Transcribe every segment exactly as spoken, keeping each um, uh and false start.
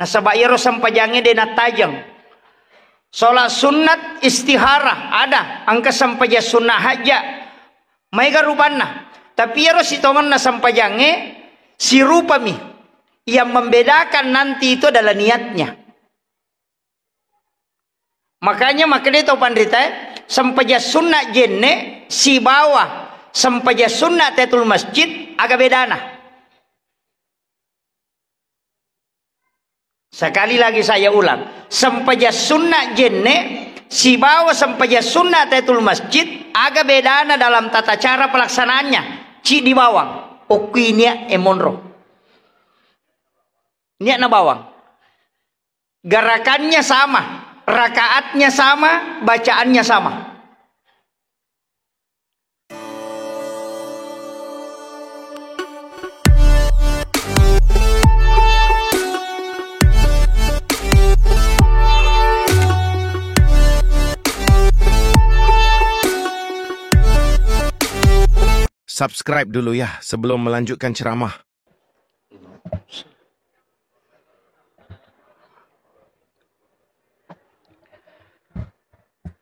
Nasaba iyaro sempajangnge de nattajeng. Sholat sunnat istihara ada, engka sempajang sunnah hajja. Maega rupanna. Tapi iyaro sitongenna sempajangnge sirupami. Yang membedakan nanti itu adalah niatnya. Makanya makkeda to panritae, sempajang sunnah jenne sibawa sempajang sunnah tahiyatul masjid, aga bedana? Sekali lagi saya ulang, sempajang sunnah jenne sibawa sempajang sunnah tahiyatul masjid, aga bedana dalam tata cara pelaksanaannya? Cidi bawang, okkui niat e monro. Niatna bawang. Gerakannya sama, rakaatnya sama, bacaannya sama. Subscribe dulu ya sebelum melanjutkan ceramah.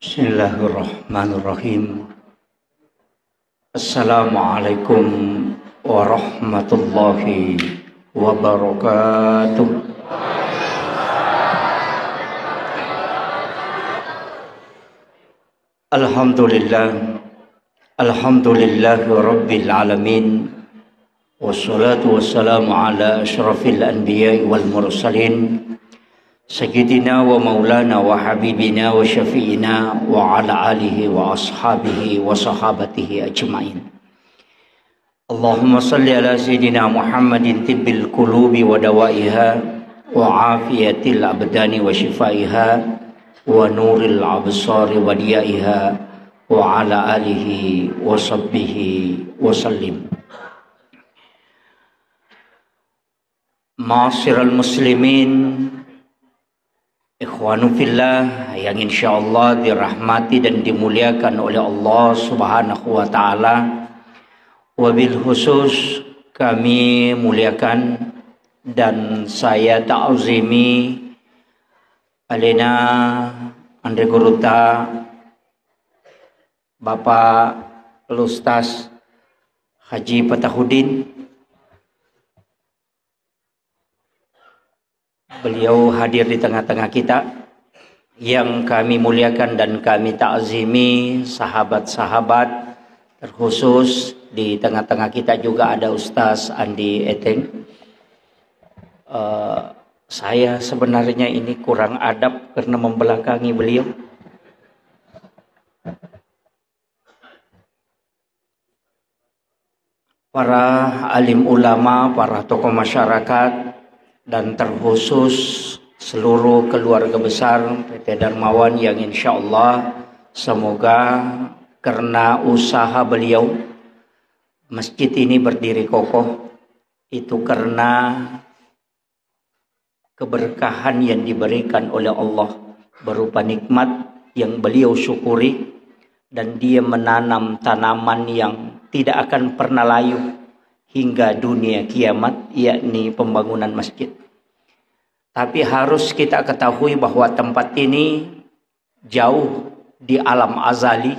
Bismillahirrahmanirrahim. Assalamualaikum warahmatullahi wabarakatuh. Alhamdulillah. Alhamdulillahi rabbil alamin. Wassalatu wassalamu ala asyrafil anbiya'i wal mursalin. Sayyidina wa maulana wa habibina wa syafi'ina wa ala alihi wa ashabihi wa sahabatihi ajma'in. Allahumma salli ala Sayyidina Muhammadin tibbil qulubi wa dawaiha, wa afiyatil abdani wa shifaiha, wa nuril absari wa diyaiha, wa ala alihi wa sahbihi wa sallim. Ma'asyiral muslimin, ikhwanu fillah yang insyaallah dirahmati dan dimuliakan oleh Allah Subhanahu wa taala. Wabil khusus kami muliakan dan saya ta'zimi alena Anre Guruta Bapak Ustaz Haji Fatahudin. Beliau hadir di tengah-tengah kita. Yang kami muliakan dan kami takzimi, sahabat-sahabat, terkhusus di tengah-tengah kita juga ada Ustaz Andi Eteng. Eh, saya sebenarnya ini kurang adab karena membelakangi beliau. Para alim ulama, para tokoh masyarakat, dan terkhusus seluruh keluarga besar P T Darmawan yang insya Allah semoga karena usaha beliau, masjid ini berdiri kokoh, itu karena keberkahan yang diberikan oleh Allah berupa nikmat yang beliau syukuri, dan dia menanam tanaman yang tidak akan pernah layu hingga dunia kiamat, yakni pembangunan masjid. Tapi harus kita ketahui bahwa tempat ini jauh di alam azali,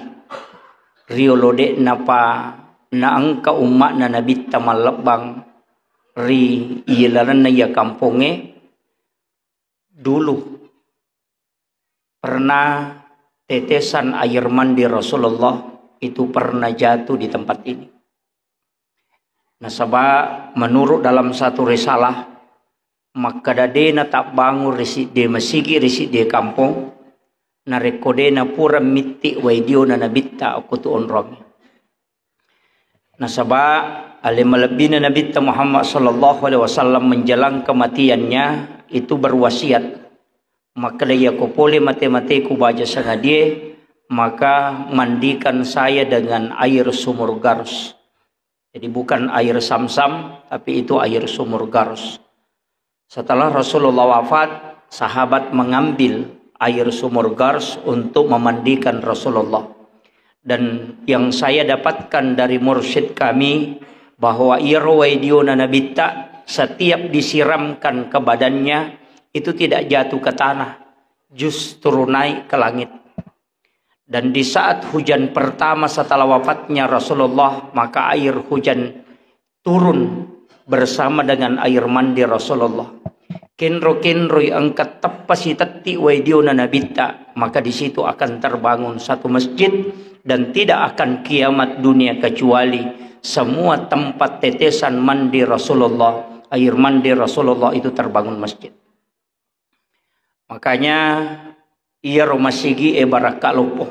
riolo de'napa naengka umma'na Nabitta mallebbang ri ilalenna iya kampongnge, dulu pernah tetesan air mandi Rasulullah itu pernah jatuh di tempat ini. Nasaba menurut dalam satu risalah, makkeda de natabbangung ri siddi masigi ri siddi kampong, narekko de napura mitti wai diona Nabitta okko tu onrong. Nasaba ale malebbina Nabitta Muhammad sallallahu alaihi wasallam menjelang kematiannya itu berwasiat, makkeda, "Iyako pole mate-mateku baja sangadie, maka mandikan saya dengan air sumur Garus." Jadi bukan air Samsam, tapi itu air sumur Garus. Setelah Rasulullah wafat, sahabat mengambil air sumur Gars untuk memandikan Rasulullah. Dan yang saya dapatkan dari mursyid kami, bahwa iyaro wai diona Nabitta setiap disiramkan ke badannya, itu tidak jatuh ke tanah, justru naik ke langit. Dan di saat hujan pertama setelah wafatnya Rasulullah, maka air hujan turun bersama dengan air mandi Rasulullah. Kenro-kenroi engka teppa sitetti wae diona Nabitta, maka di situ akan terbangun satu masjid dan tidak akan kiamat dunia kecuali semua tempat tetesan mandi Rasulullah, air mandi Rasulullah itu terbangun masjid. Makanya iyaro masigi e barakka loppo.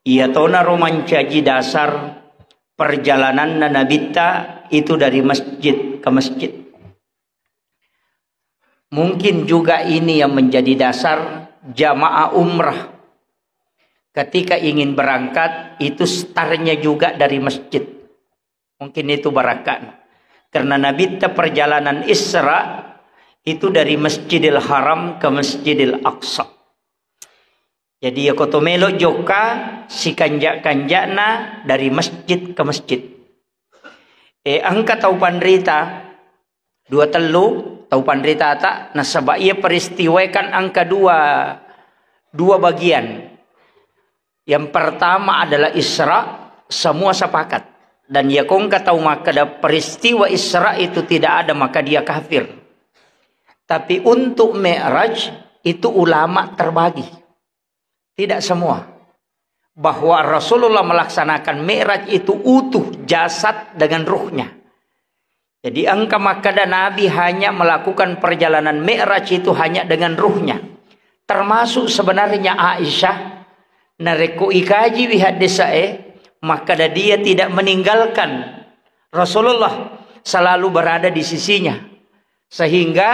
Iyatonaro mancaji dasar perjalananna Nabitta itu dari masjid ke masjid. Mungkin juga ini yang menjadi dasar jamaah umrah. Ketika ingin berangkat, itu startnya juga dari masjid. Mungkin itu barakka. Karena Nabitta perjalanan Isra itu dari Masjidil Haram ke Masjidil Aqsa. Jadi, ya koto melo jokka sikanja-kanjana dari masjid ke masjid. Eh, engka tau panrita, dua tellu tau panritata, nasaba iya peristiwa kan engka dua, dua bagian. Yang pertama adalah Isra, semua sepakat. Dan ya kongka tau makkeda peristiwa Isra itu tidak ada, maka dia kafir. Tapi untuk Mi'raj itu ulama terbagi. Tidak semua. Bahwa Rasulullah melaksanakan Mi'raj itu utuh jasad dengan ruhnya. Jadi engka makkeda Nabi hanya melakukan perjalanan Mi'raj itu hanya dengan ruhnya. Termasuk sebenarnya Aisyah, narekko ikaji wi haddesae, makkeda dia tidak meninggalkan Rasulullah, selalu berada di sisinya. Sehingga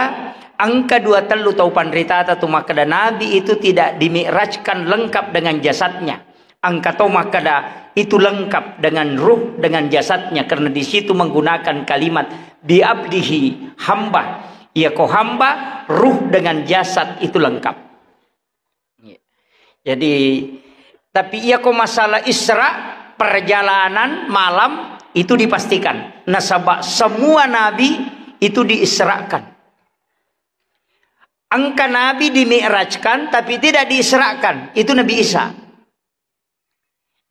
engka dua tellu tau panritata tu makkeda Nabi itu tidak dimi'rajkan lengkap dengan jasadnya. Engka tau makkeda itu lengkap dengan ruh, dengan jasadnya, karena di situ menggunakan kalimat bi abdihi, hamba. Iya ko hamba, ruh dengan jasad itu lengkap. Jadi, tapi iya ko masalah Isra, perjalanan malam itu dipastikan. Nasaba semua nabi itu diisrakan. Engka nabi dimi'rajkan tapi tidak diisrakan, itu Nabi Isa.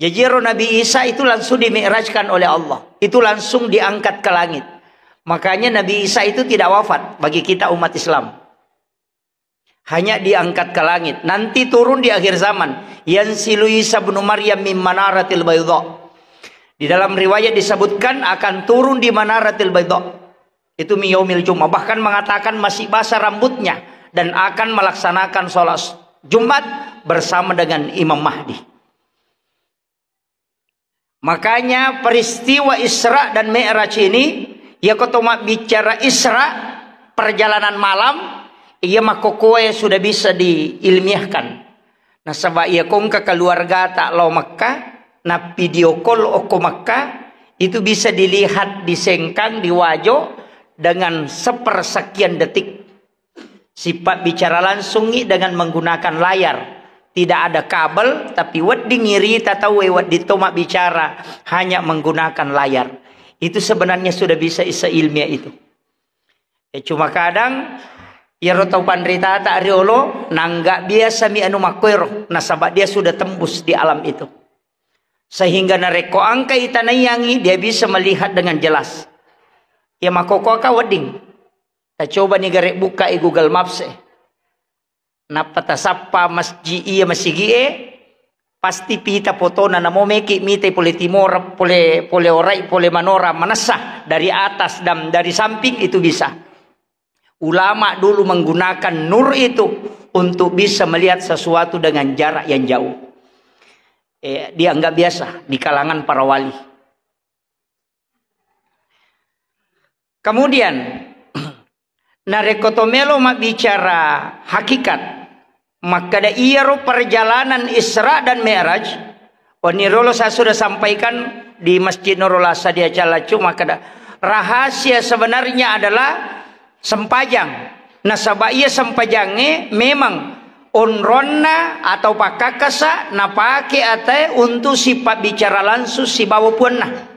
Jaji ero Nabi Isa itu langsung dimi'rajkan oleh Allah. Itu langsung diangkat ke langit. Makanya Nabi Isa itu tidak wafat bagi kita umat Islam. Hanya diangkat ke langit. Nanti turun di akhir zaman. Yanzilu Isa ibnu Maryam min manaratil baydha. Di dalam riwayat disebutkan akan turun di manaratil baydha. Itu min yaumil Jumat. Bahkan mengatakan masih basah rambutnya dan akan melaksanakan sholat Jumat bersama dengan Imam Mahdi. Makanya peristiwa Isra dan Mi'raj ini, iya ko to mabbicara Isra, perjalanan malam, iya makkokoe sudah bisa diilmiahkan. Nasaba iya ko engka keluargata lao Mekka, na video call okko Mekka, itu bisa dilihat di Sengkang, di Wajo, dengan sepersekian detik. Sipabbicara langsungngi dengan menggunakan layar. Tidak ada kabel, tapi wedding irita tauwe wedding to mabbicara hanya menggunakan layar. Itu sebenarnya sudah bisa isa ilmiah itu. Eh, cuma kadang iyaro tau panritata riolo nangga biasa mi anu makkoero, nasaba dia sudah tembus di alam itu. Sehingga narekko angka itanaiyangi, dia bisa melihat dengan jelas. Ya makokoaka wedding. Tacobani gare bukkai Google Maps e. Nappa tasappa masji iya masigie, pasti pita fotona, namo meki mitai pole timora, pole, pole orai, pole manora, manessa dari atas dan dari samping itu bisa. Ulama dulu menggunakan nur itu untuk bisa melihat sesuatu dengan jarak yang jauh. Eh, dianggap biasa di kalangan para wali. Kemudian, narekko to melo mabbicara hakikat, makkeda iyaro perjalanan Isra dan Mi'raj, wani rolo saya sudah sampaikan di Masjid Nurul Asad di Acalacu, makkeda rahasia sebenarnya adalah sempajang. Nasaba iya sempajangnge memang onronna atau pakkakasa napake atae untuk sipabbicara langsung sibawa puanna.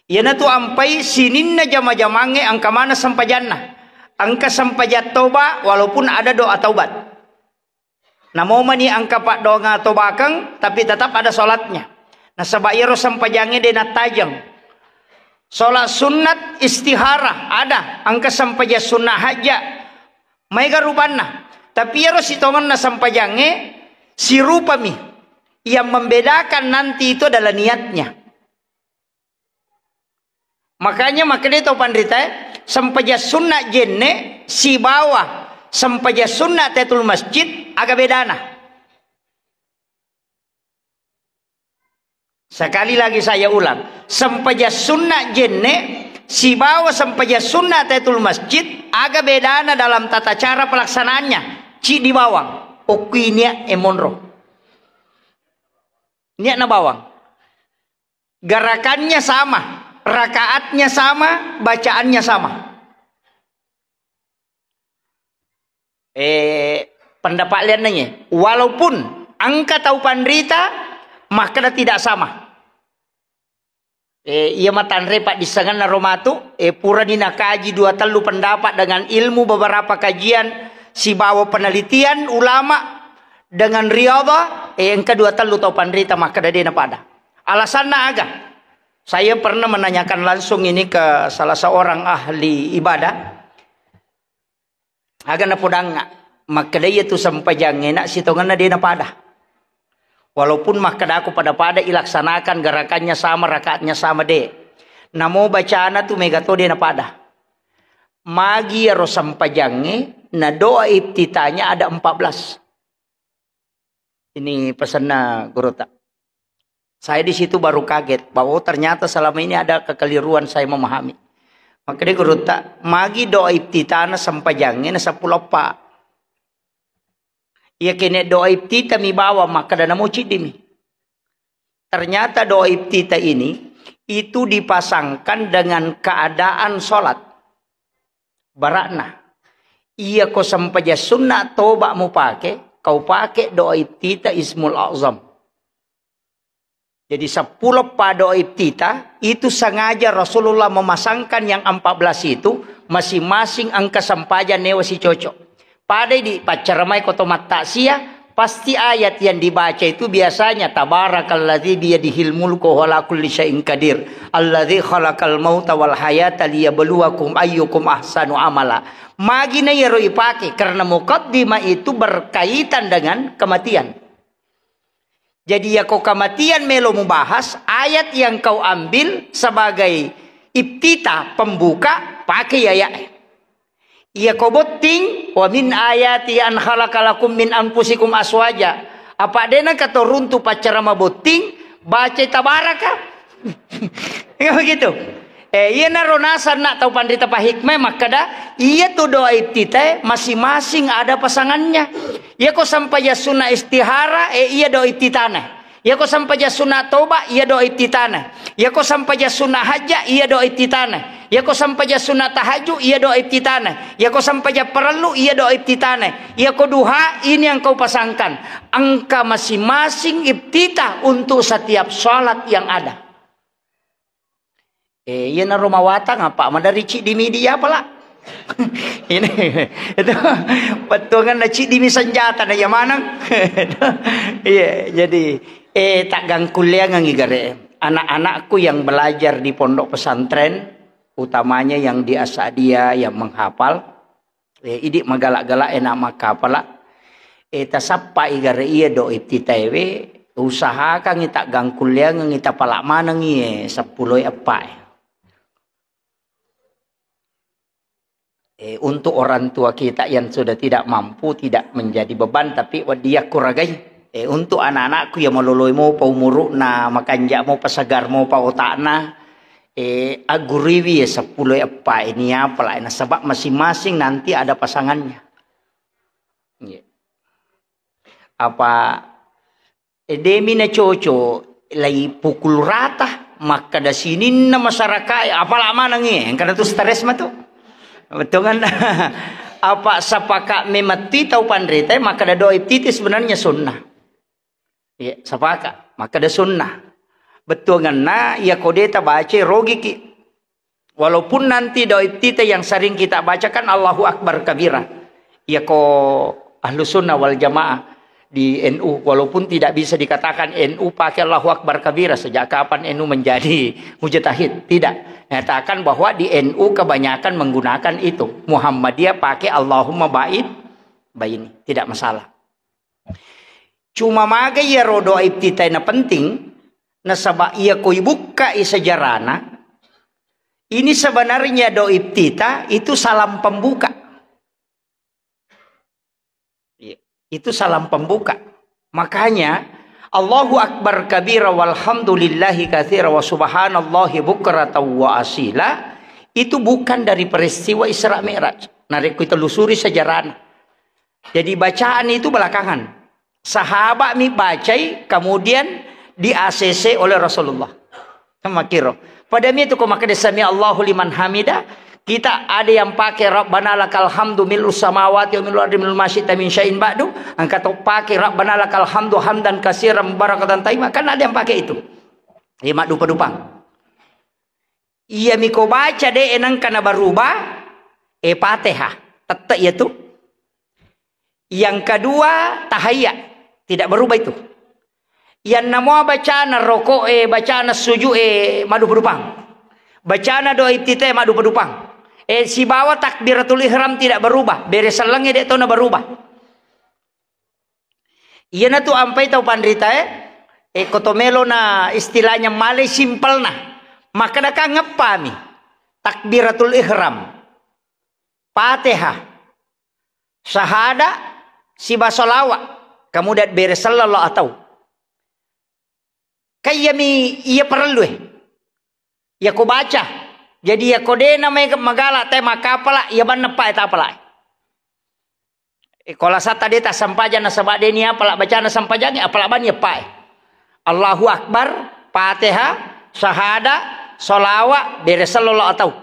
Iyanatu ampai sininna jama-jamangnge engka maneng sempajanna. Engka sempajang toba walaupun ada doa taubat. Namomani engka paddoangeng tobakeng, tapi tetap ada sholatnya. Nasaba iyaro sempajangnge de nattajeng. Sholat sunnat istihara ada, engka sempajang sunnah hajja. Maega rupanna. Tapi iyaro sitongenna sempajangnge sirupami. Yang membedakan nanti itu adalah niatnya. Makanya makkedai tau panritae, sempajang sunna jenne sibawa sempajang sunna tahiyatul masjid, aga bedana? Sekali lagi saya ulang, sempajang sunna jenne sibawa sempajang sunna tahiyatul masjid, aga bedana dalam tata cara pelaksanaannya? Ciddi bawang, okkui nia e monro. Niatna bawang. Gerakannya sama, rakaatnya sama, bacaannya sama. Eh, pendapat lianna ye. Walaupun engka tau panrita makkeda tidak sama. Eh, iya matanre paddissengenna ro matu, eh, purani nakaji dua tellu pendapat dengan ilmu beberapa kajian sibawa penelitian ulama dengan riyadhah, eh, engka dua tellu tau panrita makkeda de napada. Alasanna aga? Saya pernah menanyakan langsung ini ke salah seorang ahli ibadah. Aga napodangnga, makkeda iya tu sempajangnge na sitongenna de napada. Walaupun makkedako pada-pada ilaksanakan, gerakannya sama, rakaatnya sama, de. Namo bacana tu mega to de napada. Magi iyaro sempajangnge na doa iftitahnya ada empat belas. Ini pesanna gurutta. Saya di situ baru kaget bahwa, oh, ternyata selama ini ada kekeliruan saya memahami. Makkeda gurutta, magi doa iftitahna sempajangnge na seppulo eppa. Iya kene doa iftitah mi bawa, makkeda namo ciddimi. Ternyata doa iftitah ini itu dipasangkan dengan keadaan sholat. Barakna, iya ko sempajang sunna toba mupake, kau pake doa iftitah Ismul A'zam. Jadi seppulo eppa doa iftitah itu sengaja Rasulullah memasangkan yang empat belas itu, masing-masing engka sempajang newa sicocok. Padai di paccaramai ko to mattaksiah, pasti ayat yang dibaca itu biasanya, "Tabarakalladzi biyadihil mulku wa huwa ala kulli syai'in qadir, alladzi khalaqal mauta wal hayata liyabluwakum ayyukum ahsanu amala." Magi na iyaro ipake, karena mukaddimah itu berkaitan dengan kematian. Jadi, yako kematian melo mubahas, ayat yang kau ambil sebagai iftitah, pembuka, pakai ayat. Iya ko botting, "Wa min ayati an khalaqa lakum min anfusikum aswaja." Apa dena kato runtu paccarama botting, baca tabaraka. Enggak begitu? Eh, iya naro nasanna tau panrita pahikmah makkeda, iya tu doa iftitah masing-masing ada pasangannya. Iya ko sampajang sunna istihara, eh, iya doa iftitana. Iyako sampajang sunna toba, iya doa iftitana. Iyako sampajang sunna hajja, iya doa iftitana. Iyako sampajang sunna tahajju, iya doa iftitana. Iyako sampajang parellu, iya doa iftitana. Iyako duha, ini yang kau pasangkan. Engka masing-masing iftitah untuk setiap salat yang ada. Eh, iyanaro mawatang apa? Madari ciddi mi dia pala. Ini, itu, bettuanganna ciddi mi senjata na iya maneng. Iya, jadi, eh, taggangkulleangengngi gare. Anak-anakku yang belajar di pondok pesantren, utamanya yang di Asadia yang menghafal, eh, idi magala-gala ena makkapala. Eh, tasappai gare iya do iftitaewe, usahakangngi taggangkulleangengngi tapala manengngi, eh, seppulo eppa, eh. Eh, untuk orang tua kita yang sudah tidak mampu, tidak menjadi beban, tapi wedding yakkuragai. Eh, untuk anak-anakku yang maloloi mopa umuru'na, makanja mopa, sagar mopa otakna, eh, agguriwi ya seppulo eppa ini apa lah, nasaba masing-masing nanti ada pasangannya. Iya. Apa, eh, demi na coco, lai pukul rata, makkada sininna masyarakat, apala manengngi, engkana tu stres matu. Betul kan? Apa sapaka memetti tau panrita, makkada doa iftitah sebenarnya sunnah. Iya, sapaka, makkada sunnah. Betul kan? Nah, iya kode ta baca rogiki. Walaupun nanti doa iftitah yang sering kita bacakan Allahu Akbar kabira. Ya ko Ahlu Sunnah wal Jamaah di N U, walaupun tidak bisa dikatakan N U pakai Allahu Akbar kabira, sejak kapan N U menjadi mujtahid? Tidak. Nyatakan bahwa di N U kebanyakan menggunakan itu. Muhammadiyah pakai Allahumma ba'id baini. Tidak masalah. Cuma maga iyaro doa iftitah na penting, nasaba iya ko ibukkai sejarana, ini sebenarnya doa iftitah itu salam pembuka. Iya. Itu salam pembuka. Makanya, Allahu Akbar kabira walhamdulillahi katsira wa subhanallahi bukratan wa asila, itu bukan dari peristiwa Isra Mi'raj. Narekko telusuri sejarahnya. Jadi bacaan itu belakangan. Sahabat mi bacai, kemudian di-A C C oleh Rasulullah. Makkiro. Pada mi itu ko makkeda sami Allahu liman hamida, kita ada yang pakai Rabbana lakal hamdu mil'us samawati wa mil'ul ardi mil'u ma syi'ta min syai'in ba'du, engka to pakai Rabbana lakal hamdu hamdan katsiran mubarakatan thayyiban, kan ada yang pakai itu. Iya maddupa-dupang. Iya mi ko baca de' nengka na berubah, eh Fatihah. Tette iya tu. Yang kedua, tahiyya. Tidak berubah itu. Yang namua bacana roko e, bacana suju e, maddupa-dupang. Bacana doa iftitah e, maddupa-dupang. E, sibawa takbiratul ihram tidak berubah. Bere sellengnge de' to na berubah. Iyana tu ampai tau panrita e, e, ko to melo na istilahnya male simpelna. Maka dakang ngeppami. Takbiratul ihram. Fatihah. Sahada, siba salawa, kemudian bere sallallahu atau. Kayyami iya parellu e. Iya ko baca. Jadi iya ko de' na mai magala te makapala, iya banna pa e tapala e. E, ko lasata de' ta sampajang nasaba de' ni apala bacana sampajang e, apala bani apa e. Allahu Akbar, Fatihah, sahada, salawa, bere sallallahu atau.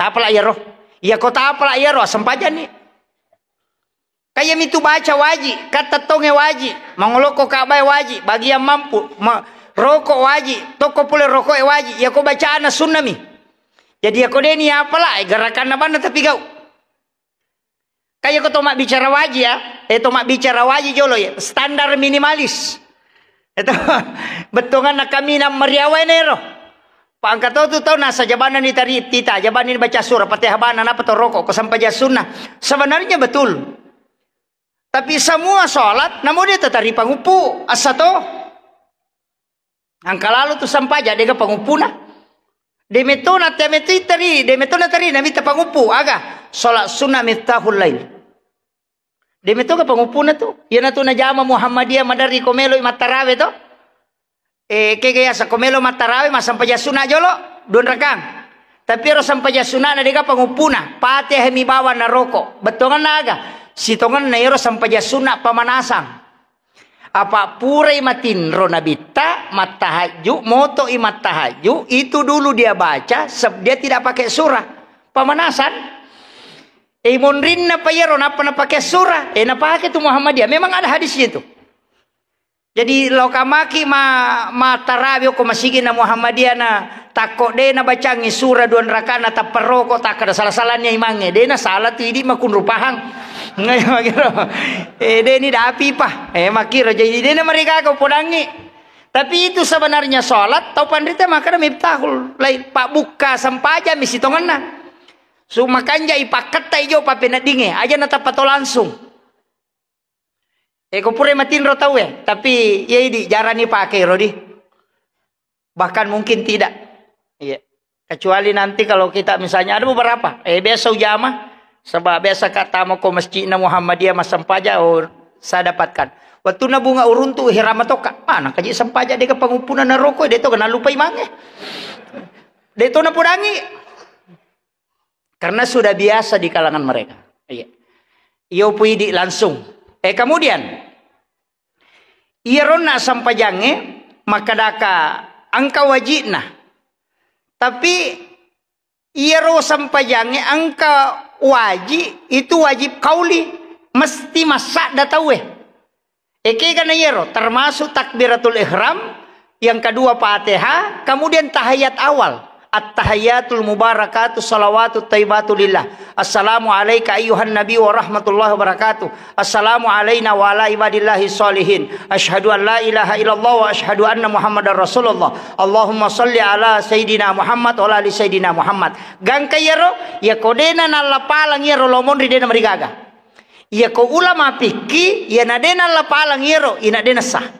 Tapala iyaro. Iya ko tapala iyaro, sampajang ni. Kaya mitu baca waji, katta tonge waji, mangolokko Ka'bah e waji, bagian mampu, ma-, roko waji, tokko pole roko e waji, yako bacana sunna mi. Jadi yako deni apala, eh, gerakanna banna tapi gau. Kaya ko to mabbicara waji ya, eh, to mabbicara waji jolo ya, standar minimalis. Itu bettuanganna kaminang mariawa enero. Pa engka to tu tau nasa jabanna ni tari tita, jabanna ni baca surah, Fatihah bana, napa to roko, ko sampajang sunnah. Sebenarnya betul. Tapi semua sholat namo dia tetari panguppu, asa to. Engka lalo tu sampajang, dega panguppuna. De metona, te metu itari, de metona tari, namita panguppu, aga? Sholat sunnah miftahul lail. De metoga panguppuna tu. Iyana tu najama Muhammadiyah maderri ko meloi mattarawe to. Eh, kega yasa ko melo mattarawe, massampajang sunna jolo, duanrakang. Tapi ero sampajang sunnana dega panguppuna, Fatihah mi bawang naroko. Bettuanganna aga? Sitongenna ero sampajang sunna pamanasang. Apa purai matinro nabitta, mattahajju, moto'i mattahajju, itu dulu dia baca, seb-, dia tidak pakai surah. Pamanasan. Eh, monrinna pa iyaro, nappa napake surah. Eh, napake tu Muhammadiyah. Memang ada hadisnya itu. Jadi, loka maki ma-, mattarawi ko masigi na Muhammadiyah na takko de nabacangi surah duanrakana tappa roko, takkada sala-salani imangnge. De nasala tu idi makunru pahang. Eh, de ni dapi pa. Eh, makiro jadi de na marigaga podangi. Tapi itu sebenarnya sholat, tau panrita makana miftahul lail, pabbukka sampajang mi sitongenna. Su makanja ipakketta ijo papeneddinge, aja natappa to langsung. Eh, ko pura matinro tau e, tapi iya idi jarani pake ro di. Bahkan mungkin tidak. Iya. Kecuali nanti kalau kita misalnya ada beberapa, eh, biasa ujama, sebab biasa ka tama ko masjidna Muhammadiyah massampajang, oh, saya dapatkan. Waktu na bunga uruntu hirama toka, mana kaji sampajang dega panguppuna naroko, de to kena lupa imange. De to napodangi. Karena sudah biasa di kalangan mereka. Iya. Iyo puidi langsung. Eh, kemudian, iyaronna sampajangnge makkedaka engka wajibna. Tapi iyaro sampajangnge engka wajib, itu wajib kauli, mesti massadda tauwe. Ekega na iyaro, termasuk takbiratul ihram, yang kedua Fatihah, kemudian tahiyat awal. At-tahiyyatul mubarakatu salawatut thayyibatu lillah. Assalamu alaika ayyuhan nabi wa rahmatullahi wa barakatuh. Assalamu alaina wa ala ibadillahi sholihin. Asyhadu an la ilaha illallah wa asyhadu anna Muhammadar Rasulullah. Allahumma shalli ala Sayyidina Muhammad wa ala ali Sayyidina Muhammad. Gangka iyaro, iyako dena nallapalang iyaro lo monri dena marigaga. Iyako ulama fikih, iyana dena nallapalang iyaro, ina dena sah.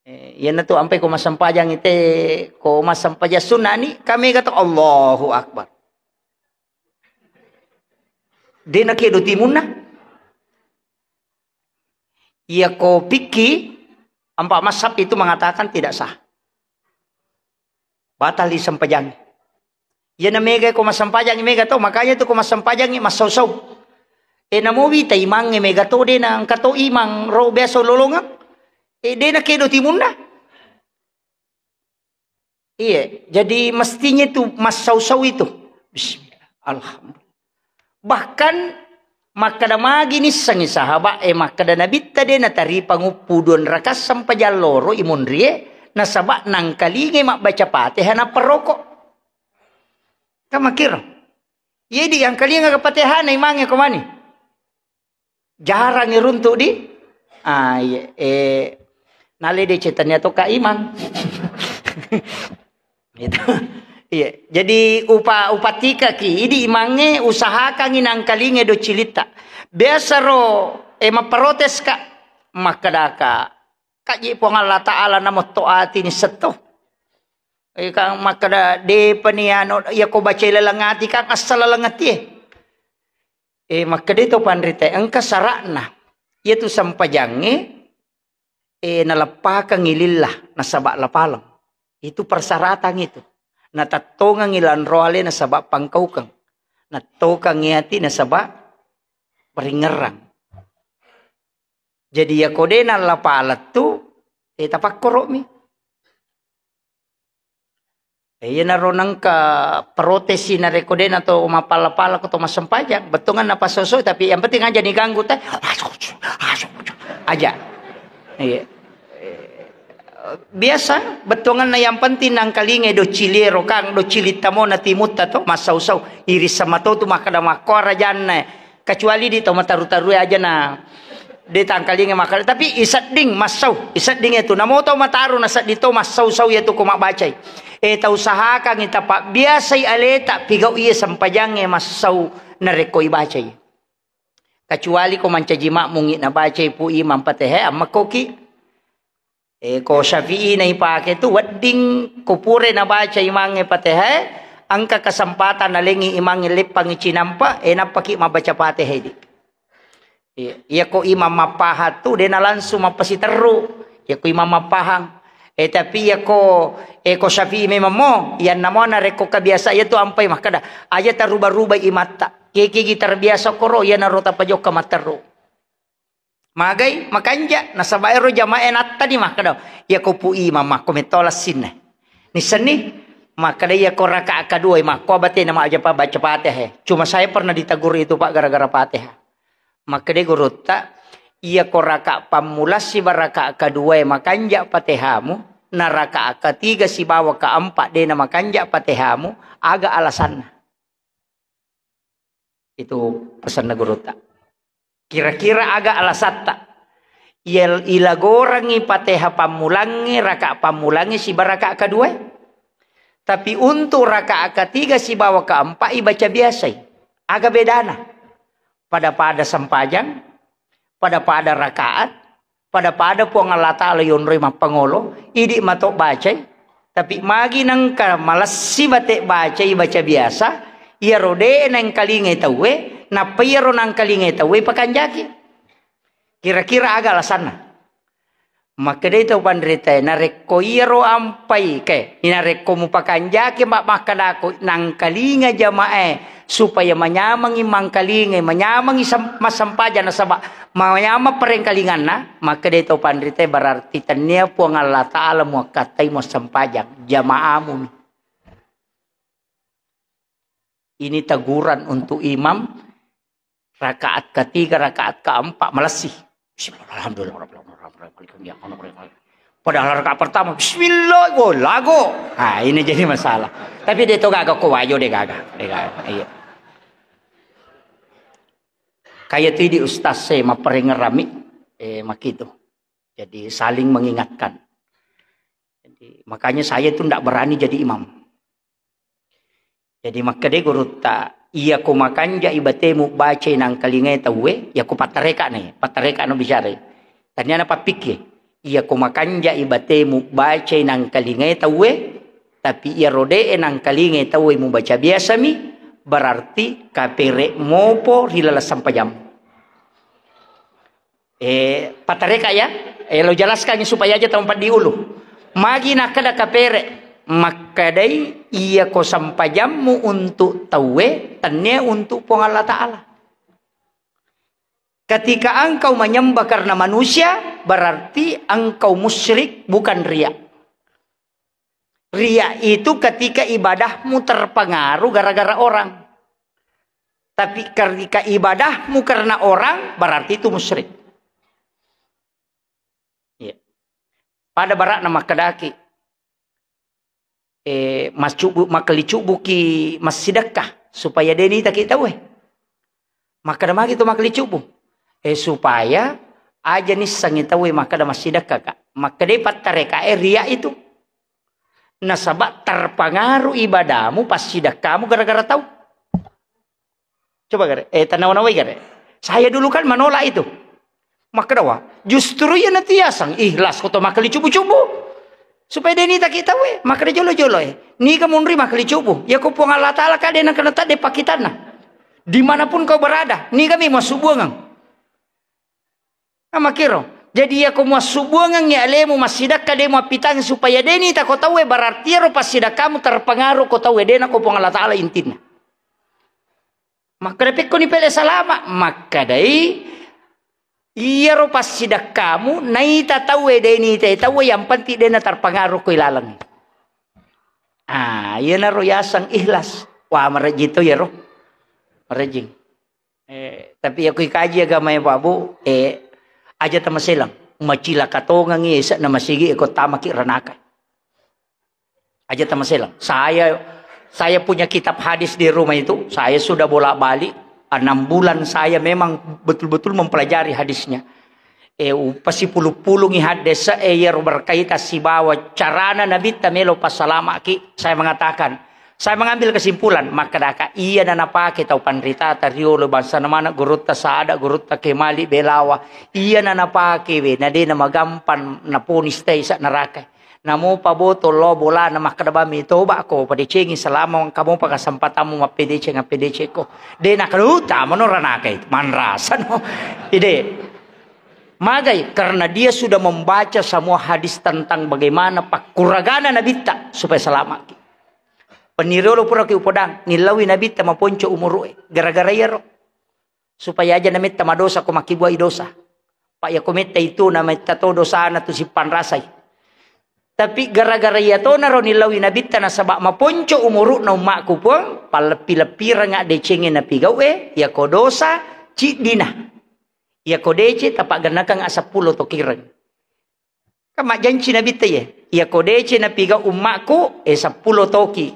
Eh, iyanatu ampai ko massempajang ite, ko massempajang sunna ni, kami kata Allahu Akbar. Dena kedo timunna. Iya ko fikih, empat mazhab itu mengatakan tidak sah. Batal disempajangi. Iyana mega ko massempajangi mega to, makanya tu ko massempajangi massau-sau. E namo wita imangnge mega to, de na engka to imang ro biasa lolongeng. E de na kedo timunna. Iya, jadi mestinya itu massau-sau itu. Bismillah. Alhamdulillah. Bahkan makkeda magi nissengngi sahabat e makkeda Nabitta de nataripa nguppu dua rakaat sempajang loro imunrie nasaba nangkalingai mabbaca Fatihah nappa roko. Kan makkiro. Jadi yang kalinga Fatihah na imangnge ko mani. Jarang iruntuk di. Ah, iya. Eh, nale de cetannya to Kak Imang. Gitu. Iya. Jadi upa upatika ki, idi imangnge usahakangi nangkalinge do cilitta. Biasa ro eh mapprotes Kak. Makkeda Kak, kaji Puang Allah Taala namotto ati ni setto. Eh, kan makkeda depani anu iya ko baca laleng ati kan asal laleng ati eh. Eh, makkeda to panrita engka syaratna. Iyatu sempajangnge eh naleppakangngi lillah nasaba lapaleng. Itu persyaratan itu. Natattongengngi lanro ale nasaba pangkaukeng. Nattokangngi ati nasaba paringerrang. Jadi ya ko de nallapaleng tu eh tapakkoromi. Eh, iyanaro nengka protesi narekko de na to mappala-pala ko to massempajang, bettuangan napasoso, tapi yang penting aja diganggu teh. Aja. Iya. Biasa bettuanganna yang penting nangkalingai do ciliero kang do cilitta mo na timutta to massau-sau. Iris sama to tu makkeda makko rajanna. Kecuali di tau mataru-tarue aja na de tangkalinga makkeda, tapi isedding massau, isedding itu namo tau mataru na sedding to massau-sau yatu ko mabbacai. Eh, tau sahakang ita pabbiasai aleta pigau iya sempajangnge massau narekko ibacai. Kecuali ko mancaji makmungi nabacai pu imam Fatihah, ammakkoki. Eh, ko Syafi'i na ipake tu wedding ko pura nabaca imangnge Fatihah, engka kesempatan nalengi imangnge leppangi cinampa, eh, nappaki mabbaca Fatihah di. Iya, iya ko imam mappahang tu de na langsung mappasiterru. Iya ko imam mappahang. Eh, tapi iya ko, eh, ko Syafi'i memang mo, iyanna mo narekko kebiasa iya tu ampai makkeda, aja taruba-ruba imatta. Kekegi terbiasa koro, iyanaro tapajokka matterru. Magai makanja nasaba ero jamaah nattani makkeda, iya ko pu imam makko metto lassinna. Nissenni makkeda iya ko rakaat kedua makko batena majapa baca Fatihah. Cuma saya pernah ditegur itu Pak gara-gara Fatihah. Makkeda gurutta, iya ko rakaat pammula siba rakaat kedua makanja Fatihamu, na rakaat ketiga sibawa keempat dena makanja Fatihamu, aga alasanna? Itu pesanna gurutta. Kira-kira aga alasatta? Iya, ilagorangngi Fatihah pammulangnge, rakaat pammulangnge siba rakaat kedua. Tapi untuk rakaat ketiga sibawa keempat ibaca biasai. Aga bedana? Pada-pada sempajang, pada-pada rakaat, pada-pada Puang Allah Ta'ala yonroi mappangolo, idi mato bacai, tapi magi nengka malessi bate bacai baca biasa, iyaro de nengkalingai tauwe, nappa iyaro nengkalingai tauwe pakanjaki. Kira-kira aga alasanna? Makkedai tau panritae, narekko iyaro ampai, ke, narekko mupakanjaki ma-, makkedako nangkalinga jamae, supaya manyamengngi mangkalingai, manyamengngi sem-, massempajang nasaba manyameng parengkalinganna, makkedai tau panritae, berarti tennia Puang Allah Ta'ala muakkattai muassempajang, jamaamu mi. Ini teguran untuk imam rakaat ketiga, rakaat keempat, malessi. Bismillah, alhamdulillah, rabbil alamin, arrahmanirrahim, maliki yaumiddin, iyyaka na'budu wa iyyaka nasta'in. Padahal rakaat pertama, bismillah, go, lago. Ah, ini jadi masalah. Tapi de' to gaga ko wajo de' gaga. De' gaga. Iya. Kaya tu di ustaz saya mapparengerami, eh, makitu. Jadi saling mengingatkan. Jadi, makanya saya itu ndak berani jadi imam. Jadi makkedai gurutta, "Iya ko makanjai batemu bacai nangkalingai tauwe, iya ko pattareka ni, pattareka no bicarai." Tania na pappikki, "Iya ko makanjai batemu bacai nangkalingai tauwe, tapi iya rode'e nangkalingai tauwe mubaca biasami, berarti kapere mopo ri laleng sampajammu." Eh, patareka ya, eh, lo jelaskan supaya aja tahu empat diulu. Magi nakkeda kapere, makkedai iya ko sampajammu untuk tauwe, tenne untuk Puang Allah Ta'ala. Ketika engkau menyembah karena manusia, berarti engkau musyrik, bukan riya. Riya itu ketika ibadahmu terpengaruh gara-gara orang. Tapi ketika ibadahmu karena orang, berarti itu musyrik. Iya. Pada barakna makkedaki, eh, mascubu, makalicubuki massidekka supaya deni taki tauwe. Makkeda magi tu makalicubu. Eh, supaya aja nissengi tauwe makkeda massidekka ka. Makkedai pattareka e riya itu. Nasaba terpengaruh ibadahmu, passidekkamu gara-gara tau. Coba gare, eh, tanau-nawai gare. Saya dulu kan menolak itu. Makkedawa, justru iya natiasang ikhlas ko to makkali cubu-cubu. Supaya deni taki tauwe, makkeda jolo-jolo e. Niga munri makkali cubu. Ya ko Puang Allah Ta'ala ka dena kena tadde pakitanna. Dimanapun kau berada, niga mi masubuangang. Amakiro. Jadi iya ko muassubuangengngi alemu massidakka de muappitangngi supaya deni tako tauwe, berarti iyaro passidakkamu terpengaruh ko tauwe, dena ko Puang Allah Ta'ala intinna. Makkeda pekkoni pele salama, makkadai iyaro passidakkamu naita tauwe deni tai tauwe yang penting dena terpengaruh ko ilalengngi. Ah, iyanaro yaseng ikhlas. Wah, marejjing to iyaro. Marejjing. Eh, tapi iya ko ikaji agama ya, Pak Bu, eh, aja tamaselang. Macilaka tongengngi ese'na masigi eko tamaki ranaka. Aja tamaselang. Saya, saya punya kitab hadis di rumah itu, saya sudah bolak-balik. Enam bulan saya memang betul-betul mempelajari hadisnya. Eh, upasipulu-pulungi haddese, eh, iyaro berkaitan sibawa carana Nabitta melo passalamaki. Saya mengatakan, saya mengambil kesimpulan, makkedaka, iya na napake tau panritata riolo, bangsana maneng gurutta Sada, gurutta Kemali, Belawa, iya na napake we, na de na magampan naponis tei sa neraka. Namopa botol lo bolana makkeda bami toba ko padecengi selama engka mopa kesempatanmu mappedeceng, appedecekko. De na kaluta mano ranaka itu, manrasano. Ide. Magai, karena dia sudah membaca semua hadis tentang bagaimana pakkuragana Nabitta supaya selamat. Peniriolo pura ki upodang, nillaui Nabitta maponco umuru'e. Gara-gara iyaro. Supaya aja nametta madosa ko makkibuai dosa. Pak ya ko metta itu nametta to dosana tu sippanrasai. Tapi gara-gara iya tonaro nillaui Nabitta nasaba maponco umuru'na ummakku Puang, palleppi-leppiranga decengnge napigau'e, ya ko dosa, ciddina. Iya ko dece, tapaggennakeng seppulo to kireng. Kan majjanci Nabitta iye. Iya ko dece napigau ummakku, eh, seppulo toki.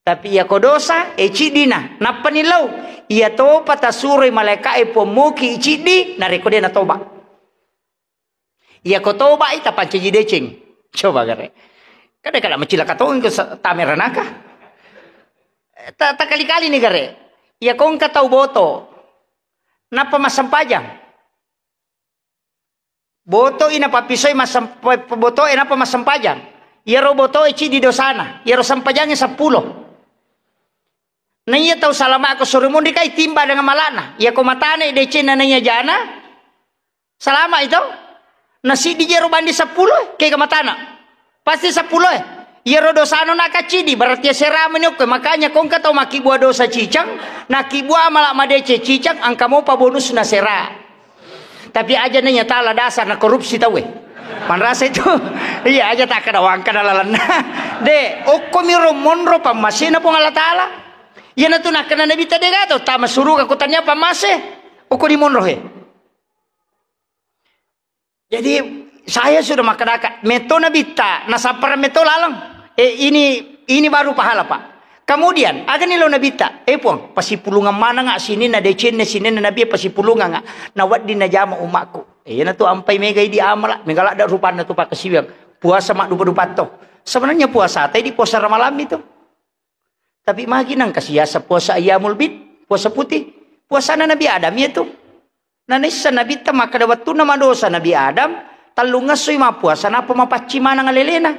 Tapi iya ko dosa, eh, ciddina. Nappa nillau. Iya topa tasuroi malaika'e pommoki ciddi, narekko de natoba. Iya ko toba i tapancaji deceng. Coba gare. Kada kada macilaka tongeng ko sa-, tame ranaka. Ta-, takali-kali ni gare. Iya ko engka tau boto. Nappa massempajang. Botoi napappisoi massem-, botoe nappa massempajang. Iyaro botoe ciddi dosana, iyaro sempajangnge seppulo. Na iya tau salama'ko suro monri kai timba dengan mala'na. Iya ko matane decenna na iya jana, salama itu. Na siddi jero bandi seppulo, kega matana. Pasti seppulo e. Iyaro dosano nakaccidi, berarti sera meni okko. Makanya ko engka tau makkibua dosa cicang, nakkibua amala madeceng cicang, engka mopa bonusna sera. Tapi aja naiya tala dasar na korupsi tauwe. Manrasa itu. Iya, aja takkada wangkana lalenna. De, okko miro monro pammasena Puang Allah Ta'ala. Iyanatu nakkana Nabi tadi gato, tama suruga ko tania pammase. Okko di monro he. Jadi, Saya sudah makkedaka, metto nabitta, nasappara metto laleng. Eh, ini, ini baru pahala, Pak. Kemudian, agani lo nabitta, eh, Puang, pasipulungang manengnga sininna decenna, sininna nabi pasipulungang, nawedding najama umakku. Eh, iyanatu ampai mega idi amala, mega ladda rupanna tu pakkasiwiang. Puasa maddupa-dupatto. Sebenarnya puasa tadi puasa Ramalang itu. Tapi magi nangka siasa puasa ayyamul bid, puasa putih. Puasana Nabi Adam itu. Nanaissa Nabitta makkeda, wettunna madosa Nabi Adam, tellung essoi mappuasa, nappa mapaccing maneng alelena.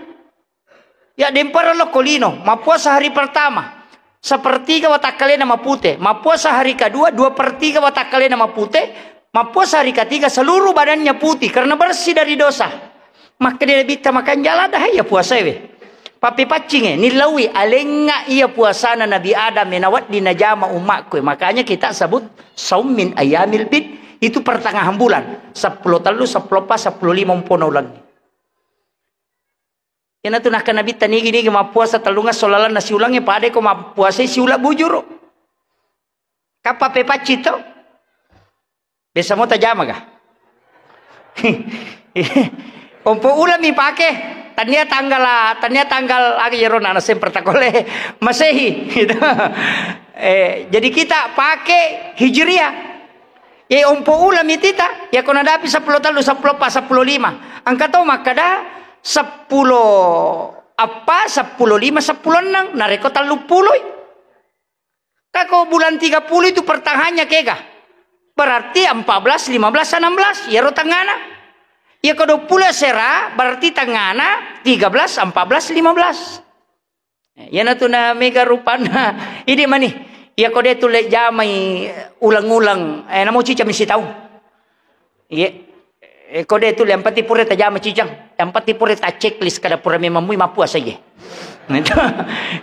Ya, dempara lokko lino, mappuasa hari pertama, sepertiga watakkalena mapute, mappuasa hari kedua, dua per tiga watakkalena mapute, mappuasa hari ketiga, seluruh badannya putih karena bersih dari dosa. Makkeda Nabitta, makanjala dah iya puasae we. Pappepaccinge, nillaui, alengnga iya puasana Nabi Adam e, nawedding najama ummakku e. Makanya kita sebut saum min ayyamil bid. Itu pertengahan bulan. Seppulo tellu, seppulo eppa, seppulo lima umpona ulengnge. Iyanatu nakkeda Nabitta, nigi-nigi mappuasa tellung esso lalenna siulengnge, padai ko mappuasai siuleng bujuru. Kappa pepaccing to? Biasa mo tajama ga? Ompo uleng mi pake. Tania tanggal, tania tanggal aga iyaro na semper takole Masehi. Gitu. Eh, jadi kita pakai Hijriah. Ya ompo uleng mi tita, ya ko nadapi seppulo tellu, seppulo eppa, seppulo lima. Engka to makkeda seppulo eppa, seppulo lima, seppulo enneng, narekko tellu puloi. Ka ko bulan tiga puluh itu pertengahannya kega. Berarti empat belas, lima belas, enam belas. Iyaro tengngana. Iya ko dua puluh sera, berarti tengngana tiga belas, empat belas, lima belas. Eh, iyanatu na mega rupanna. Idi mani. Iya ko de tulle jamai uleng-uleng. Eh, namo cica misi tau. Iya. Eh, ko de tu, yang penting pura tajama cicang. Yang penting pura ta checklist kada pura memang mui mappuasa ye. Nah, itu.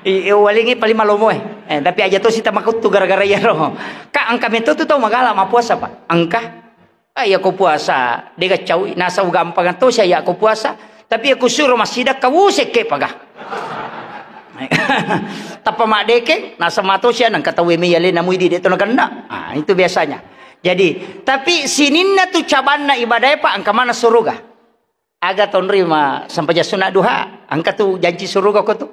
I, i, walingi paling malomo eh. Eh, tapi aja to sita makuttu gara-gara iyaro. Ka engka metto tu tau magala mappuasa, Pak. Engka. Ah, iya ko puasa, dega caui. Nasau gampang to saya iya ko puasa. Tapi aku suruh massidakka, wusekke paga. Tappa maddekeng, nasaba matosi anang kataue mei alena muidi de to nakenna. Ah, itu biasanya. Jadi, tapi sininna tu cabanna ibadae, Pak, engka maneng suruga. Aga tonrima sempajang sunat duha, engka tu janci suruga ko tu.